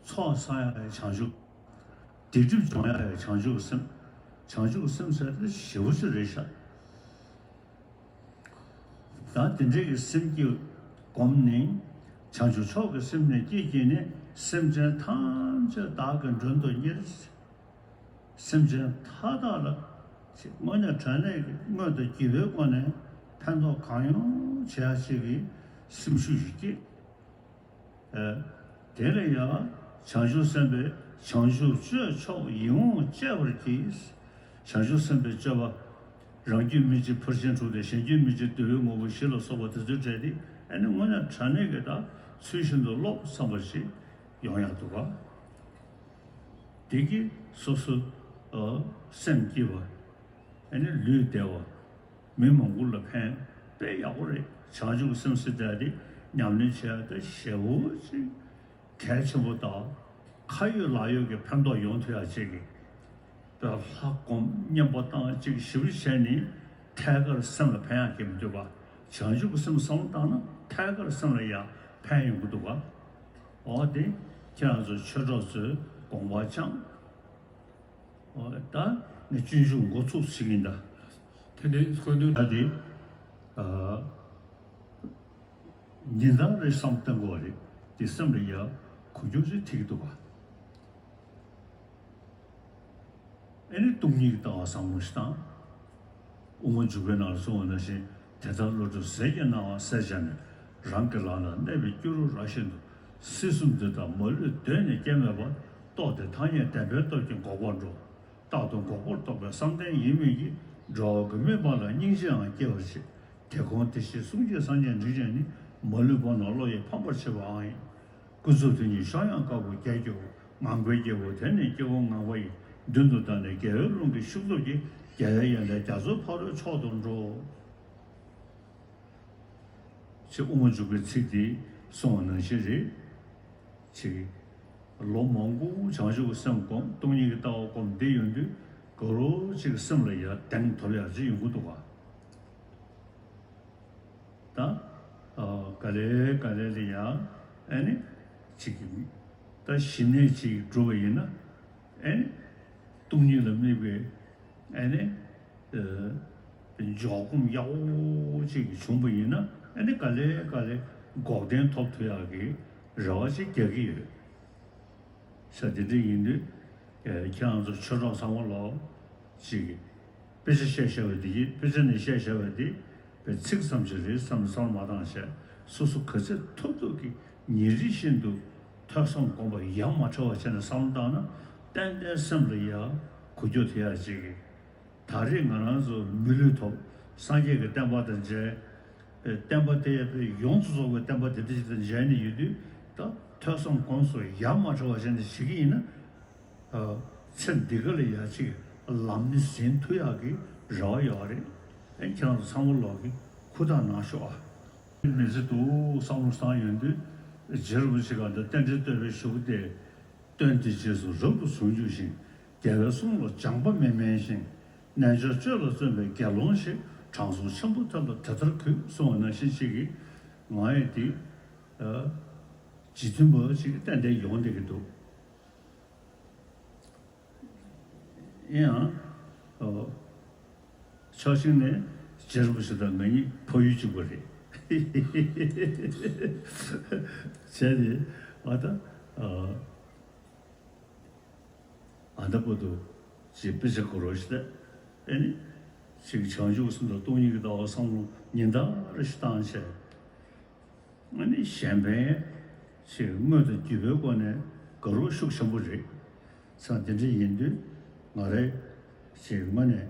ཚོགས་བསགས་ཡ་ཡང་བྱང་ཆུབ། སྡིག་སྒྲིབ་སྦྱོང་ཡ་ཡང་བྱང་ཆུབ་ཀྱི་སེམས། བྱང་ཆུབ་ཀྱི་སེམས་ཟེར་དེ་ཞེ་པོ་ཅིག་རེད་ཤག་ད་དེ་འདྲའི་གི་སེམས་ཀྱིས་བསྒོམས་ནས། བྱང་ཆུབ་མཆོག་གི་སེམས་ནི་བསྐྱེད་བགྱིས་ནས། སེམས་ཅན་ཐམས་ཅད་བདག་གིས་མགྲོན་དུ་གཉེར། སེམས་ཅན་མཐའ་དག་ལ་དངོས་གནས་དྲང་གནས་ཀྱི་མངོན་དུ་བགྱི་བའི་སྒོ་ནས་ཕན་ཐོགས་གང་ཡོང་བྱེད་ཡ་ཞིག་གི་སེམས་ཤུགས་ཤིག་བསྐྱེད། ཨ། དེ་ལ་ཡང་བྱང་ཆུབ་སེམས་དཔའི་བྱང་ཆུབ་སྤྱོད་མཆོག་ཡིད་འོང་སྤྱད་པར་བགྱི། བྱང་ཆུབ་སེམས་དཔའི་སྤྱོད་པ། རང་རྒྱུད་སྨིན་བྱེད་ཕར་ཕྱིན་དྲུག་དང་གཞན་རྒྱུད་སྨིན་བྱེད་བདེ་བའི་དངོས་པོ་བཞི་ལ་སོགས་པ་དེ་ཚོའི་གྲས་དེ་ཨ་ནི་དངོས་གནས་དྲང་གནས་ཀྱི་ད་ཚུལ་བཞིན་དུ་སློབ་བསམ་པ་ཞིག་ཡོང་ཡག་འདུག་ག་དེ་གིས་སོ་སོ། ཨ། སེམས་སྐྱིད་པ། ཨ་ནི་ལུས་བདེ་བ། མི་མང་པོ་ལ་ཕན། དཔེ་ཡག་པོ་རེད། བྱང་ཆུབ་སེམས་ཟེར་ཡ་དེ་ཉམས་ལེན་བྱེད་ཡ་དེ་ཞེ་པོ་ཅིག་གལ་ཆེན་པོ་དང་ཁ་ཡོད་ལག་ཡོད་ཀྱི་ཕན་ཐོགས་ཡོང་ཐུབ་ཡ་ཅིག་གི། དཔེ་ལྷ་སྒོམ་བསྙེན་པ་བཏང་ཅིག་ཞེ་པོ་བྱས་ནས་ཐད་ཀར་སེམས་ལ་ཕན་ཡག་གི་མི་འདུག་ག་བྱང་ཆུབ་ཀྱི་སེམས་བསམ་བློ་བཏང་ན་ཐད་ཀར་སེམས་ལ་ཡང་ཕན་ཡོང་གི་འདུག་ག་འོ་དེ་ཁྱེད་རང་ཚོ་ཆོས་གྲོགས་ཚོས་དགོངས་པ་བཅངས། འོ་ད་ ནས་སྤྱོད་འཇུག་འགོ་ཚུགས་ཞིག་ཡིན་ད། དེ་ནས་སྐུ་མདུན། ད་དེ་ཨ་ཉིན་ལྟར་རེ་བསམ་གཏན་དགོས་རེད། དེ་སེམས་ལ་ཡ་གོ་རྒྱུ་རེ་ཐིག་འདུག་ག་ཨེ་ནི་སྟོང་ཉིད་ཀྱི་ལྟ་བ་བསམ་བློ་ཞིག་བཏང་། དབུ་མ་འཇུག་པའི་ནང་ལ་གསུངས་པ་ནང་བཞིན། དེ་ལྟར་བློ་གྲོས་ཟས་ཀྱི་སྣང་བ་བསལ་བྱས་ནས། རང་གི་ལག་ན་གནས་པའི་སྐྱུ་རུ་ར་བཞིན་དུ། སྲིད་གསུམ་འདི་དག་མ་ལུས་གདོད་ནས་སྐྱེ་མེད་པར། རྟོགས་ཏེ་ཐ་སྙད་བདེན་པའི་སྟོབས་ཀྱིས་འགོག་པར་འགྲོ། རྟག་ཏུ་འགོག་པར་རྟོགས་པའི་བསམ་གཏན་ཡིན་མིན་གྱིས། འགྲོ་བ་ཀུན་མི་སྤང་ལ་སྙིང་རྗེའང་སྐྱེ་བར་བྱེད། དེ་ཁོང་དེ་བཞིན་གསུང་གཅིག་སངས་རྒྱས་འབྲིང་ཆེན་ནི། མ་ལུས་བོར་ན་བློ་ཡིས་ཕམ་པར་བྱེད་པའང་ཡིན། ཀུན་རྫོབ་དོན་གཉིས་ཤོར་ཡང་དཀའ་བ་རྒྱལ་སྐྱེ་བོ། ངང་པའི་སྐྱེ་བོ་དེ་ནི་སྐྱེ་བོ་ངང་པ་ཡི། མདུན་དུ་བདར་ནས་རྒྱལ་བའི་ཀླུང་གི་ཤུགས་སྟོབས་ཀྱིས། རྒྱལ་བའི་ཡན་ལག་རྒྱ་མཚོའི་ཕ་རོལ་མཆོག་ཏུ་འགྲོ། ཞེས་དབུ་མ་འཇུག་པའི་ཚིག་འདི་གསུངས་པ་ནང་བཞིན་རེད། ཅིག་ལོ་མང་པོ་བྱང་ཆུབ་ཀྱི་སེམས་སྒོམ། སྟོང་ཉིད་ཀྱི་ལྟ་བ་སྒོམ་བསྡད་ཡོང་དུས། ག་རེ་ཅིག་སེམས་ལ་ཡ་གདེང་ཐོབ་ཡག་ཅིག་ཡོང་གི་འདུག་ག་ད་ཨ་ག་ལེ་ག་ལེ་ལ་ཡ་ཨ་ནི་ཅིག་ད་ཞི་གནས་ཅིག་བསྒྲུབས་པ་ཡིན་ན། ཨེ་ནི། སྟོང་ཉིད་ལ་དམིགས་པའི་ཨེ་ནི། ཨ་འཇོག་སྒོམ་ཡག་པོ་ཅིག་བྱུང་པ་ཡིན་ན། ཨེ་ནི་ག་ལེ་ག་ལེ་འགོག་བདེན་ཐོབ་ཐུབ་ཡག་གི་རེ་བ་ཅིག་རྒྱག་གི་ཡོད། ས་དེ་འདྲ་ཡིན་དུས། ཨེ་ཁྱེད་རང་ཚོ་ཆོས་གྲོགས་ཚང་མ་ལོ། ཅིག་དཔེ་ཆ་བཤད་བཤད་པ་འདི་ཡིན། དཔེ་ཆ་ནས་བཤད་བཤད་པ་འདི་པའི་ཚིག་ཙམ་ཞིག་རེད་བསམ་ནས་བསམ་བློ་མ་བཏང་བྱས། སོ་སོ་ག་ཚོད་ཐུབ་ཐུབ་ཀྱིས་ཉིན་རེ་བཞིན་དུ་ཐོས་བསམ་སྒོམ་པ་ཡ་མ་བྲལ་བ་བྱས་ནས་བསམ་བློ་བཏང་ན། ཏན་ཏན་སེམས་ལ་ཡ་གོ་རྒྱུ་དེ་ཡ་ཅིག་ད་རེས་ང་རང་ཚོ་མི་ལུས་ཐོབ། སངས་རྒྱས་ཀྱི་བསྟན་པ་དང་མཇལ། བསྟན་པ་དེ་ཡ་ཡོངས་སུ་རྫོགས་པའི་བསྟན་པ་དེ་འདྲ་ཞིག་དང་མཇལ་ནས་ཡོད་དུས། ད་ཐོས་བསམ་སྒོམ་གསུམ་ཡ་མ་བྲལ་བ་བྱས་ནས་བྱེད་ཀྱི་ཡིན་ན། ཚེ་འདི་ག་ལ་ཡ་ཅིག་ལམ་ནི་ཟིན་ཐུབ་ཡག་གི་རེ་བ་ཡོད་རེད། ཨེ་ཁྱེད་རང་ཚོ་ཚང་མ་ལོག་གི་ཁུ་ཐག་ནང་ཤོག་ཨ། མི་ཚེ་འདུག་བསམ་བློ་བཏང་ཡོང་དུས། རྗེ་རིན་པོ་ཆེ་ག་འདི་རྟེན་འབྲེལ་བསྟོད་པའི་གཞུག་གུ་སྟེ། སྟོན་དེ་རྗེས་སུ་རབ་ཏུ་བཟུང་གྱུར་ཅིང་། རྒྱལ་བའི་གསུང་ལ་སྦྱངས་པ་མི་དམན་ཞིང་། རྣལ་འབྱོར་སྤྱོད་ལ་བརྩོན་པའི་དགེ་སློང་ཞིག་དྲང་སྲོང་ཆེན་པོ་ཐོབ་ལ་དེ་ལྟར་གུས། གསུངས་པ་ནང་བཞིན་ཅིག་གིས་ང་ཡི་དེ། ཨ། རྗེ་མཐུན་པ་ཅིག་ཏན་ཏན་ཡོང་བསྡད་ཀྱི་འདུག་ཡིན་ཡང་། ཨོ། ཕྱོགས་གཅིག་ནས་རྗེ་རིན་པོ་ཆེ་དང་ང་གཉིས་ཕ་ཡུལ་གཅིག་པ་རེད། བྱས་ཏེ་ཨ་ད་ཨ་ད་བར་དུ་ཅིག་དཔེ་ཆ་གོ་རོགས་ཞེས་ཨེ་ནི་ཅིག་བྱང་ཆུབ་སེམས་དང་སྟོང་ཉིད་ཀྱི་ལྟ་བ་བསམ་བློ་ཉིན་ལྟར་ཞིག་བཏང་བྱས། ཨ་ནི་གཞན་ཕན་ཞིག་དངོས་དང་བརྒྱུད་པའི་སྒོ་ནས་དགའ་རབ་ཤུགས་ཆེན་པོ་རེད། ཙང་དེ་འདྲ་ཡིན་དུས་ང་རང་ཞིག་དངོས་ནས་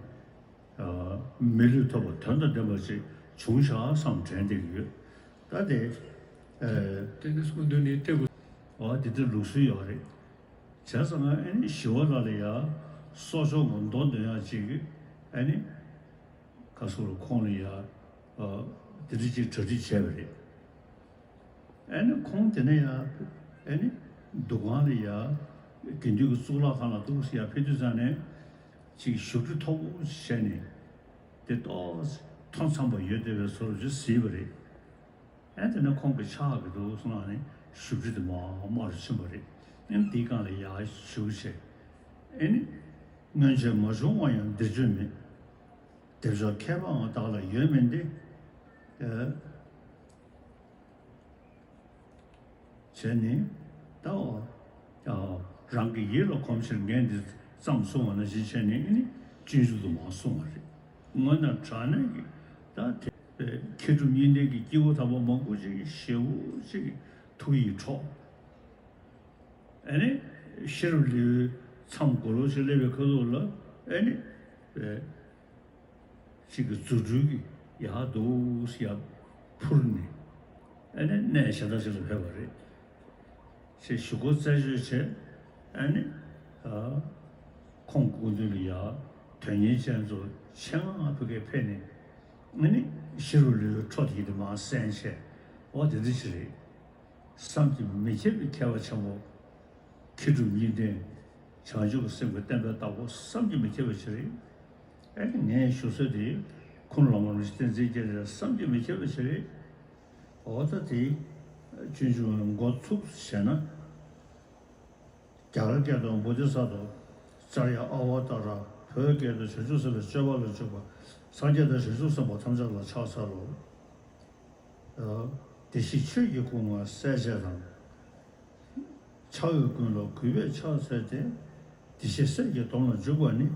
མི་ལུས་ཐོབ་པ་དོན་དང་ལྡན་པ་ཞིག་བྱུང་ཤག་བསམ་དྲན་བསྡད་ཀྱི་ཡོད། ད་དེ་ཨ་དེ་ནི་སྐུ་མདུན་ནི་སྟེགས་བུ། ཨ་དེ་འདྲ་ལུགས་སྲོལ་ཡོད་རེད། བྱས་ཙང་ཨ་ནི་ཞི་བ་ལྷ་ལ་ཡ་གསོག་འཇོག་གི་མདོ་འདོན་ཡག་ཅིག་གི་ཨ་ནི། ཁ་སོ་རུ་ཁོང་ལ་ཡ། ཨ། དེ་འདྲ་ཅིག་གྲ་སྒྲིག་བྱས་པ་རེད། ཨ་ནི་ཁོང་དེ་ནས་ཡ། ཨ་ནི། འདུ་ཁང་ལ་ཡ། དགེ་འདུན་གྱི་གཙུག་ལག་ཁང་ལ་འདུག་སེ་ཡ་ཕེབས་དུས་ཙང་ནས། ཅིག་བཞུགས་ཁྲི་མཐོ་པོ་བྱས་ནས། དེ་ཏོག་ཙམ་མཐོ་འཚམ་པ་ཡོད་བསྡད་པའི་བཟོ་འདྲ་ཅིག་གཟིགས་པ་རེད། ཨ་དེ་ནས་ཁོང་གི་ཕྱག་གི་འདུག་སེ་ནང་ནས་བཞུགས་ཁྲི་དེ་མར་དམའ་རུ་ཕྱིན་པ་རེད། ཨ་ནི་དེའི་སྒང་ལ་ཡ་བཞུགས་བྱས། ཨ་ནི། སྔོན་ཆད་མ་བྱུང་བ་ཡང་འདིར་བྱོན་མེད། སྡེབ་སྦྱོར་མཁས་པའང་བདག་ལ་ཡོད་མིན་ཏེ། ཨ། བྱས་ནས་ད་འོ། ཨ། རང་གི་ཡིད་ལ་གོམས་ཕྱིར་ངས་འདི་ཙམ་གསུངས་པ་ནང་བཞིན་བྱས་ནས་ཨ་ནི་སྤྱོད་འཇུག་ཏུ་མར་གསུངས་པ་རེད། དངོས་གནས་དྲང་གནས་ཀྱི་ད་དེ་མཁས་གྲུབ་གཉིས་ལྡན་གྱི་སྐྱེས་བུ་དམ་པ་མང་པོ་ཅིག་གིས་ཞེ་པོ་ཅིག་གི་ཐུགས་ཡིད་འཕྲོག་ཨ་ནི་ཤེས་རབ་ལེའུའི་མཚམས་གོ་ལོ་ཞིག་སླེབས་པའི་ཁ་ཐུག་ལ་ཨ་ནི་ཨེ་ཅིག་གི་རྫུ་འཕྲུལ་གྱིས་ཡར་འདུག་སེ་ཡར་འཕུར་ནས་ཨ་ནི་གནས་གཞན་དག་ཅིག་ལ་ཕེབས་པ་རེད། ཞེས་ཞུ་སྒོ་རྩད་གཅོད་བྱས། ཨ་ནི་ཨ་ཁོང་སྐུ་མདུན་ལ་ཡར་དོན་གཉེར་ཅན་ཚོ་ཆེད་མངགས་ཕ་གིར་ཕེབས་ནས་ཨ་ནི་ཤེས་རབ་ལེའུའི་འཕྲོ་དེ་དེ་མར་གསན་བྱས། འོ་དེ་འདྲ་ཅིག་རེད། བསམ་གྱིས་མི་ཁྱབ་པའི་མཁས་པ་ཆེན་པོ། མཁས་གྲུབ་གཉིས་ལྡན། བྱང་ཆུབ་ཀྱི་སེམས་ཀྱི་བསྟན་པའི་བདག་པོ་བསམ་གྱིས་མི་ཁྱབ་པ་ཞིག་རེད། ཨེ་ངས་ཞུ་ས་དེ་ཁོང་ལ་མར་བསྟན་འཛིན་རྒྱ་རས་བསམ་གྱིས་མི་ཁྱབ་པ་ཞིག་རེད། འོ་ད་དེ་སྤྱོད་འཇུག་འགོ་ཚུགས་བྱས་ན། རྒྱ་གར་སྐད་དུ་བོ་དྷི་ས་ཏྭ། ཙརྱ་ཨ་ཝ་ཏཱ་ར། བོད་སྐད་དུ། བྱང་ཆུབ་སེམས་དཔའི་སྤྱོད་པ་ལ་འཇུག་པ། སངས་རྒྱས་དང་བྱང་ཆུབ་སེམས་དཔའ་ཐམས་ཅད་ལ་ཕྱག་འཚལ་ལོ། བདེ་གཤེགས་ཆོས་ཀྱི་སྐུ་མངའ་གསལ་བྱེད་དང་། ཕྱག་འོས་ཀུན་ལ་གུས་པས་ཕྱག་འཚལ་ཏེ། བདེ་གཤེགས་སྲས་ཀྱི་སྡོམ་ལ་འཇུག་པ་ནི།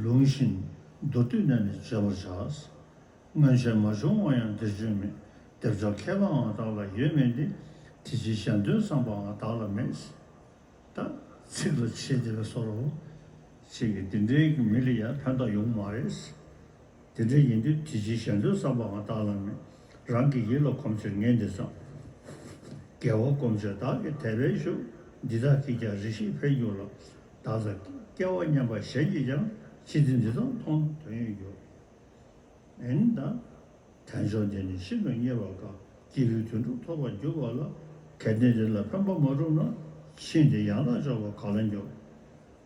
ལུང་བཞིན་མདོར་བསྡུས་ནས་ནི་བརྗོད་པར་བྱ། སྔོན་ཆད་མ་བྱུང་བ་ཡང་འདིར་བྱོན་མེད། བདེ་མཆོག་ཁྱད་པརའང་བདག་ལ་ཡོད་མིན་ཏེ། དེ་ཕྱིར་གཞན་དོན་བསམ་པའང་བདག་ལ་མེད། ད་ཚིག་ལ་ཆེ་དེ་བས་སོ་རོ། ཅིག་གིས་དེ་འདྲའི་མི་ལ་ཡང་ཕན་ཐོགས་ཡོང་མ་རེད། དེ་འདྲ་ཡིན་དུས་དེ་ཕྱིར་གཞན་དོན་བསམ་པའང་བདག་ལ་མེད། རང་གི་ཡིད་ལ་གོམས་ཕྱིར་ངས་འདི་བསམ། རྒྱལ་བ་དཀོན་མཆོག་བདག་གིས་དད་པས་ཞུ། འདི་དག་གིས་ཀྱང་རེ་ཞིག་ཕན་གྱུར་ལ། བདག་ལྟར་སྐལ་བ་མཉམ་པ་གཞན་གྱིས་ཀྱང་། ཅི་སྟེ་འདི་དག་མཐོང་དོན་ཡོད་འགྱུར། ཨེ་ནི་ད། དལ་འབྱོར་འདི་ནི་ཤིན་ཏུ་རྙེད་པར་དཀའ། སྐྱེས་བུའི་དོན་སྒྲུབ་ཐོབ་པར་འགྱུར་བ་ལ། གལ་ཏེ་འདི་ལ་ཕན་པ་མ་བསྒྲུབས་ན། ཕྱིས་འདི་ཡང་དག་འབྱོར་པ་ག་ལ་འགྱུར།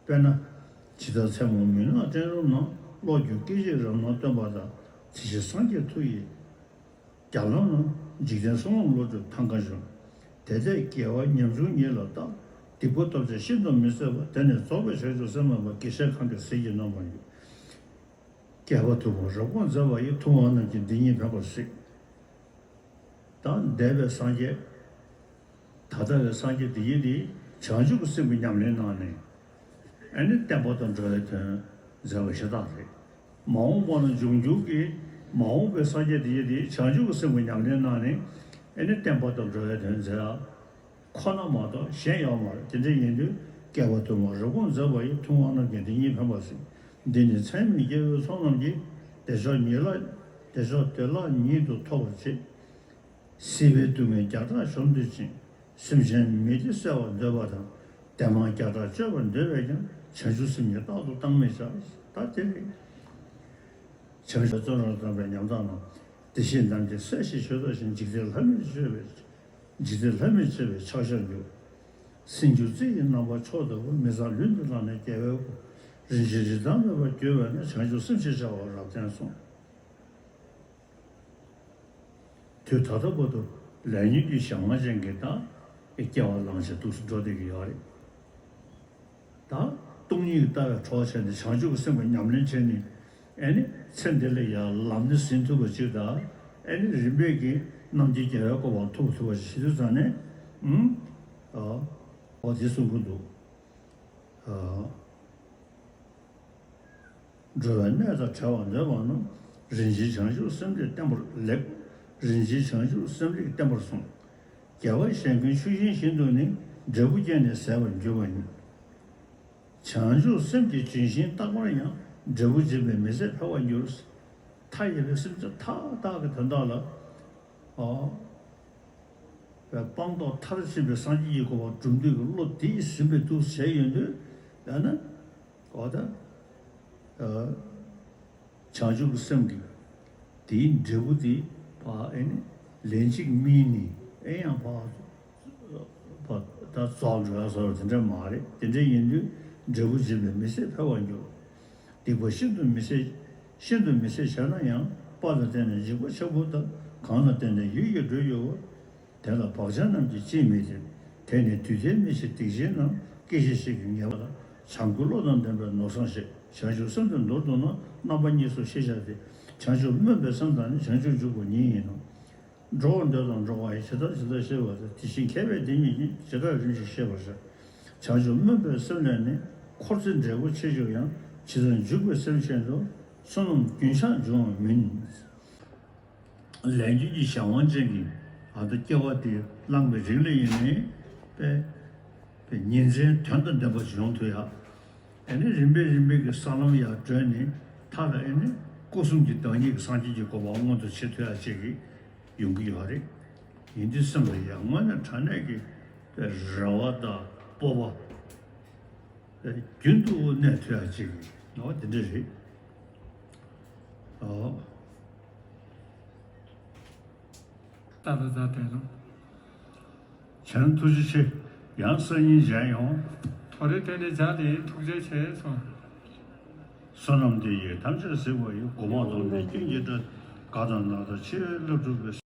དཔེར་ན། ཇི་ལྟར་མཚན་མོ་མུན་ནག་སྤྲིན་རུམ་ན། བློ་འགྱུར་སྐད་ཅིག་རབ་སྣང་སྟོན་པ་དང་། དེ་ཕྱིར་སངས་རྒྱས་མཐུ་ཡིས་རྒྱ་ལམ་ན། འཇིག་རྟེན་གསུམ་ལམ་བློ་གྲོས་ཐང་ག་འབྱོར། དེ་ལྟས་དགེ་བ་ཉམ་ཆུང་ཉིད་ལ་བརྟག། སྡིག་པ་སྟོབས་ཆེ་ཤིན་ཏུ་མི་བཟད་པ། དེ་ནི་རྫོགས་པའི་བྱང་ཆུབ་སེམས་མིན་པ། དགེ་བཤེས་ཁམས་ཀྱི་ཟིལ་གྱིས་གནོན་པར་འགྱུར། བསྐལ་པ་དུ་མར་རབ་དགོངས་མཛད་པ་ཡི། ཐུབ་དབང་རྣམས་ཀྱིས་འདི་ཉིད་ཕན་པར་གཟིགས། ད་འདས་པའི་སངས་རྒྱས། ད་ལྟ་བའི་སངས་རྒྱས་འདི་ཉིད་དེ་བྱང་ཆུབ་ཀྱི་སེམས་ཀྱི་ཉམས་ལེན་གནང་ནས། ཨ་ནི་བསྟན་པ་དང་འགྲོ་བའི་དོན་མཛད་པ་ཤ་སྟག་རེད། མ་འོངས་པ་ན་འབྱུང་འགྱུར་གྱི་མ་འོངས་པའི་སངས་རྒྱས་འདི་ཉིད་དེ་བྱང་ཆུབ་ཀྱི་སེམས་ཀྱི་ཉམས་ལེན་གནང་ནས། ཨ་ནི་བསྟན་པ་དང་འགྲོ་བའི་དོན་མཛད་ཡ། ཁོ་ན་མ་གཏོགས་གཞན་ཡོད་མ་རེད། དེ་འདྲ་ཡིན་དུས་བསྐལ་པ་དུ་མར་རབ་དགོངས་མཛད་པ་ཡི། ཐུབ་དབང་རྣམས་ཀྱིས་འདི་ཉིད་ཕན་པར་གཟིགས། འདི་ནི་ཚད་མེད་སྐྱེ་བོའི་ཚོགས་རྣམས་ཀྱིས། བདེ་མཆོག་ཉིད་ལ། བདེ་མཆོག་བདེ་བླག་ཉིད་དུ་ཐོབ་པར་བྱེད། སྲིད་པའི་སྡུག་བསྔལ་བརྒྱ་ཕྲག་གཞོམ་འདོད་ཅིང་། སེམས་ཅན་མི་བདེ་བསལ་བར་འདོད་པ་དང་། བདེ་མང་བརྒྱ་ཕྲག་སྤྱོད་པར་འདོད་པས་ཀྱང་། བྱང་ཆུབ་སེམས་ཉིད་རྟག་ཏུ་བཏང་མི་བྱ། ད་དེ་རེད། བྱང་ཆུབ་བརྩོན་རབ་དང་བའི་ཉམས་དག་རྣམས། བདེ་གཤེགས་རྣམས་ཀྱིས་གསལ་ཞིང་བརྗོད་པར་བྱ། འཇིག་རྟེན་ལྷ་མིར་སྤྱོད་པའི། འཇིག་རྟེན་ལྷ་མིར་སྤྱོད་པའི་ཕྱག་ཞབས་འཇུག། སེམས་རྒྱུད་རྩི་ཡི་རྣམ་པ་མཆོག་ལྟ་བུ། མི་ཟག་ལུས་འདི་བླངས་ནས་རྒྱལ་བའི་སྐུ། རིན་ཆེན་རིན་ཐང་མེད་པར་གྱུར་པས་ན། བྱང་ཆུབ་སེམས་ཞེས་བྱ་བ་རབ་བརྟན་གསུངས། དུས་ད་ལྟ་བར་དུ་ལས་ཉོན་གྱི་གཞན་དབང་ཅན་གྱི་དག་སྐྱེ་བ་བླངས་བྱས་འདུག་སེ་འགྲོ་བསྡད་ཀྱི་ཡོད་རེད། ད་སྟོང་ཉིད་ལྟ་བའི་གྲོགས་བྱས་ནས་བྱང་ཆུབ་ཀྱི་སེམས་ཀྱི་ཉམས་ལེན་བྱས་ནས། ཨེ་ནི་ཚེ་འདི་ལ་ཡང་ལམ་སྣེ་ཟིན་ཐུབ་པ་ཅིག་དང་། ཨེ་ནི་རིམ་པས་ཀྱིས་རྣམ་མཁྱེན་རྒྱལ་བའི་གོ་འཕང་ཐོབ་ཐུབ་པ་ཞིག་བྱེད་དུས་ཙང་ནས། ཨུམ། ཨ། འོ་དེ་གསུང་གི་འདུག། ཨ། འགྲོ་བའི་གནས་དང་བྲལ་བར་འདོད་པ་རྣམས། རིན་ཆེན་བྱང་ཆུབ་སེམས་དེ་བརྟན་པོར་ལེགས། རིན་ཆེན་བྱང་ཆུབ་སེམས་ལེགས་བརྟན་པོར་གསུངས། རྒྱལ་བ་གཞན་ཀུན་ཆུ་ཤིང་བཞིན་དུ་ནི། འབྲས་བུ་སྐྱེས་ནས་ཟད་པར་འགྱུར་བ་ཉིད། བྱང་ཆུབ་སེམས་ཀྱི་ལྗོན་ཤིང་རྟག་པར་ཡང་། འབྲས་བུ་འབྱིན་པས་མི་ཟད་འཕེལ་བར་འགྱུར། མཐའ་ཡས་པའི་སེམས་ཅན་མཐའ་དག་གི་དོན་དག་ལ། ཨ། སྤངས་རྟོགས་མཐར་ཕྱིན་པའི་སངས་རྒྱས་ཀྱི་གོ་འཕང་སྒྲུབ་འདོད་ཀྱི་བློ་དེ་ཟིན་པའི་འདུག་བྱས་ཡོང་དུས། ཡང་ན། འོ་ད། ཨ། བྱང་ཆུབ་ཀྱི་སེམས་ཀྱི་དེའི་འབྲས་བུ་དེ་ཕར་ཨེ་ནི་ལན་གཅིག་སྨིན་ནས་ཨེ་ཡང་ཕར་ཕར་ད་རྫོགས་འགྲོ་ཡ་བཟོ་འདྲ་དེ་འདྲ་མ་རེད། དེ་འདྲ་ཡིན་དུས་འབྲས་བུ་འབྱིན་པས་མི་ཟད་འཕེལ་བར་འགྱུར། སྡིག་པ་ཤིན་ཏུ་མི་བྱེད། ཤིན་ཏུ་མི་བྱེད་བྱས་ན་ཡང་། དཔའ་ལ་བརྟེན་ནས་འཇིགས་པ་ཆེན་པོ་དང་། གང་ལ་བརྟེན་ནས་ཡིད་ཀྱིས་སྒྲོལ་འགྱུར་བ། དེ་ལ་བག་ཆགས་རྣམས་ཀྱིས་ཅིས་མི་ཐེབས། དེ་ནི་དུས་མཐའི་མི་ཕྱེད་སྡིག་ཆེན་རྣམས། སྐྱེ་ཤི་ཤི་ཁའི་ངལ་བ་དང་། བྱམས་སྐྱོང་བློ་དང་ལྡན་པས་ནོར་བཟང་བཤད། བྱང་ཆུབ་སེམས་དེ་མདོར་བསྡུ་ན། རྣམ་པ་གཉིས་སུ་ཤེས་བྱ་སྟེ། བྱང་ཆུབ་སྨོན་པའི་སེམས་དང་ནི། བྱང་ཆུབ་འཇུག་པ་ཉིད་ཡིན་ནོ། འགྲོ་བར་འདོད་དང་འགྲོ་བ་ཡི། ཇི་ལྟར་ཇི་ལྟར་ཤེས་པ་དང་། དེ་བཞིན་མཁས་པས་དེ་ཉིད་ཀྱང་། ཇི་ལྟར་རིམ་བཞིན་ཤེས་པར་བྱ། བྱང་ཆུབ་སྨོན་པའི་སེམས་ལས་ནི། འཁོར་ཚེ་འབྲས་བུ་ཆེ་ཆུང་ཡང་། ཇི་ཙམ་འཇུག་པའི་སེམས་ཆེན་དུ། བསོད་ནམས་རྒྱུན་ཆགས་འབྱུང་བ་མིན། ལས་ཉོན་གྱི་གཞན་དབང་ཅན་གྱི་ཨ་ད་སྐྱེ་བ་དེ་བླངས་པའི་རིང་ལ་ཡིན་ནའི་དཔེ་དཔེ་ཉིན་མཚན་དོན་དང་ལྡན་པ་ཞིག་ཡོང་ཐུབ་ཡ། ཨེ་ནི་རིམ་པས་རིམ་པས་ཀྱི་ས་ལམ་ཡར་བགྲོད་ནས། མཐར་ཨེ་ནི་སྐུ་གསུམ་གྱི་བདག་ཉིད་ཀྱི་སངས་རྒྱས་ཀྱི་གོ་འཕང་མངོན་དུ་བྱེད་ཐུབ་ཡ་ཅིག་གི་ཡོང་གི་ཡོད་རེད། ཡིན་དུས་སེམས་ལ་ཡ་དངོས་གནས་དྲང་གནས་ཀྱི་དཔེ་རེ་བ་དང་སྤོབས་པ། རྒྱུན་དུ་གནས་ཐུབ་ཡ་ཅིག་ནོ་དེ་འདྲ་རེད། ཨོ། ཏ་ལ་ཛ་དེ་ལོ། བྱང་ཐུགས་རྗེ་ཆེ། ཡང་སང་ཉིན་མཇལ་ཡོང་། ཐོ་རེ་དེ་ནས་མཇལ་དེ་ཡིན། ཐུགས་རྗེ་ཆེ་སོང་། བསོད་ནམས་འདི་ཡིས་ཐམས་ཅད་གཟིགས་པ་ཡི། གོ་འཕང་ཐོབ་ནས་ཀུན་གྱི་བཀྲ། དགའ་དང་ན་དང་འཆི་བའི་རླབས་འཁྲུགས་པའི།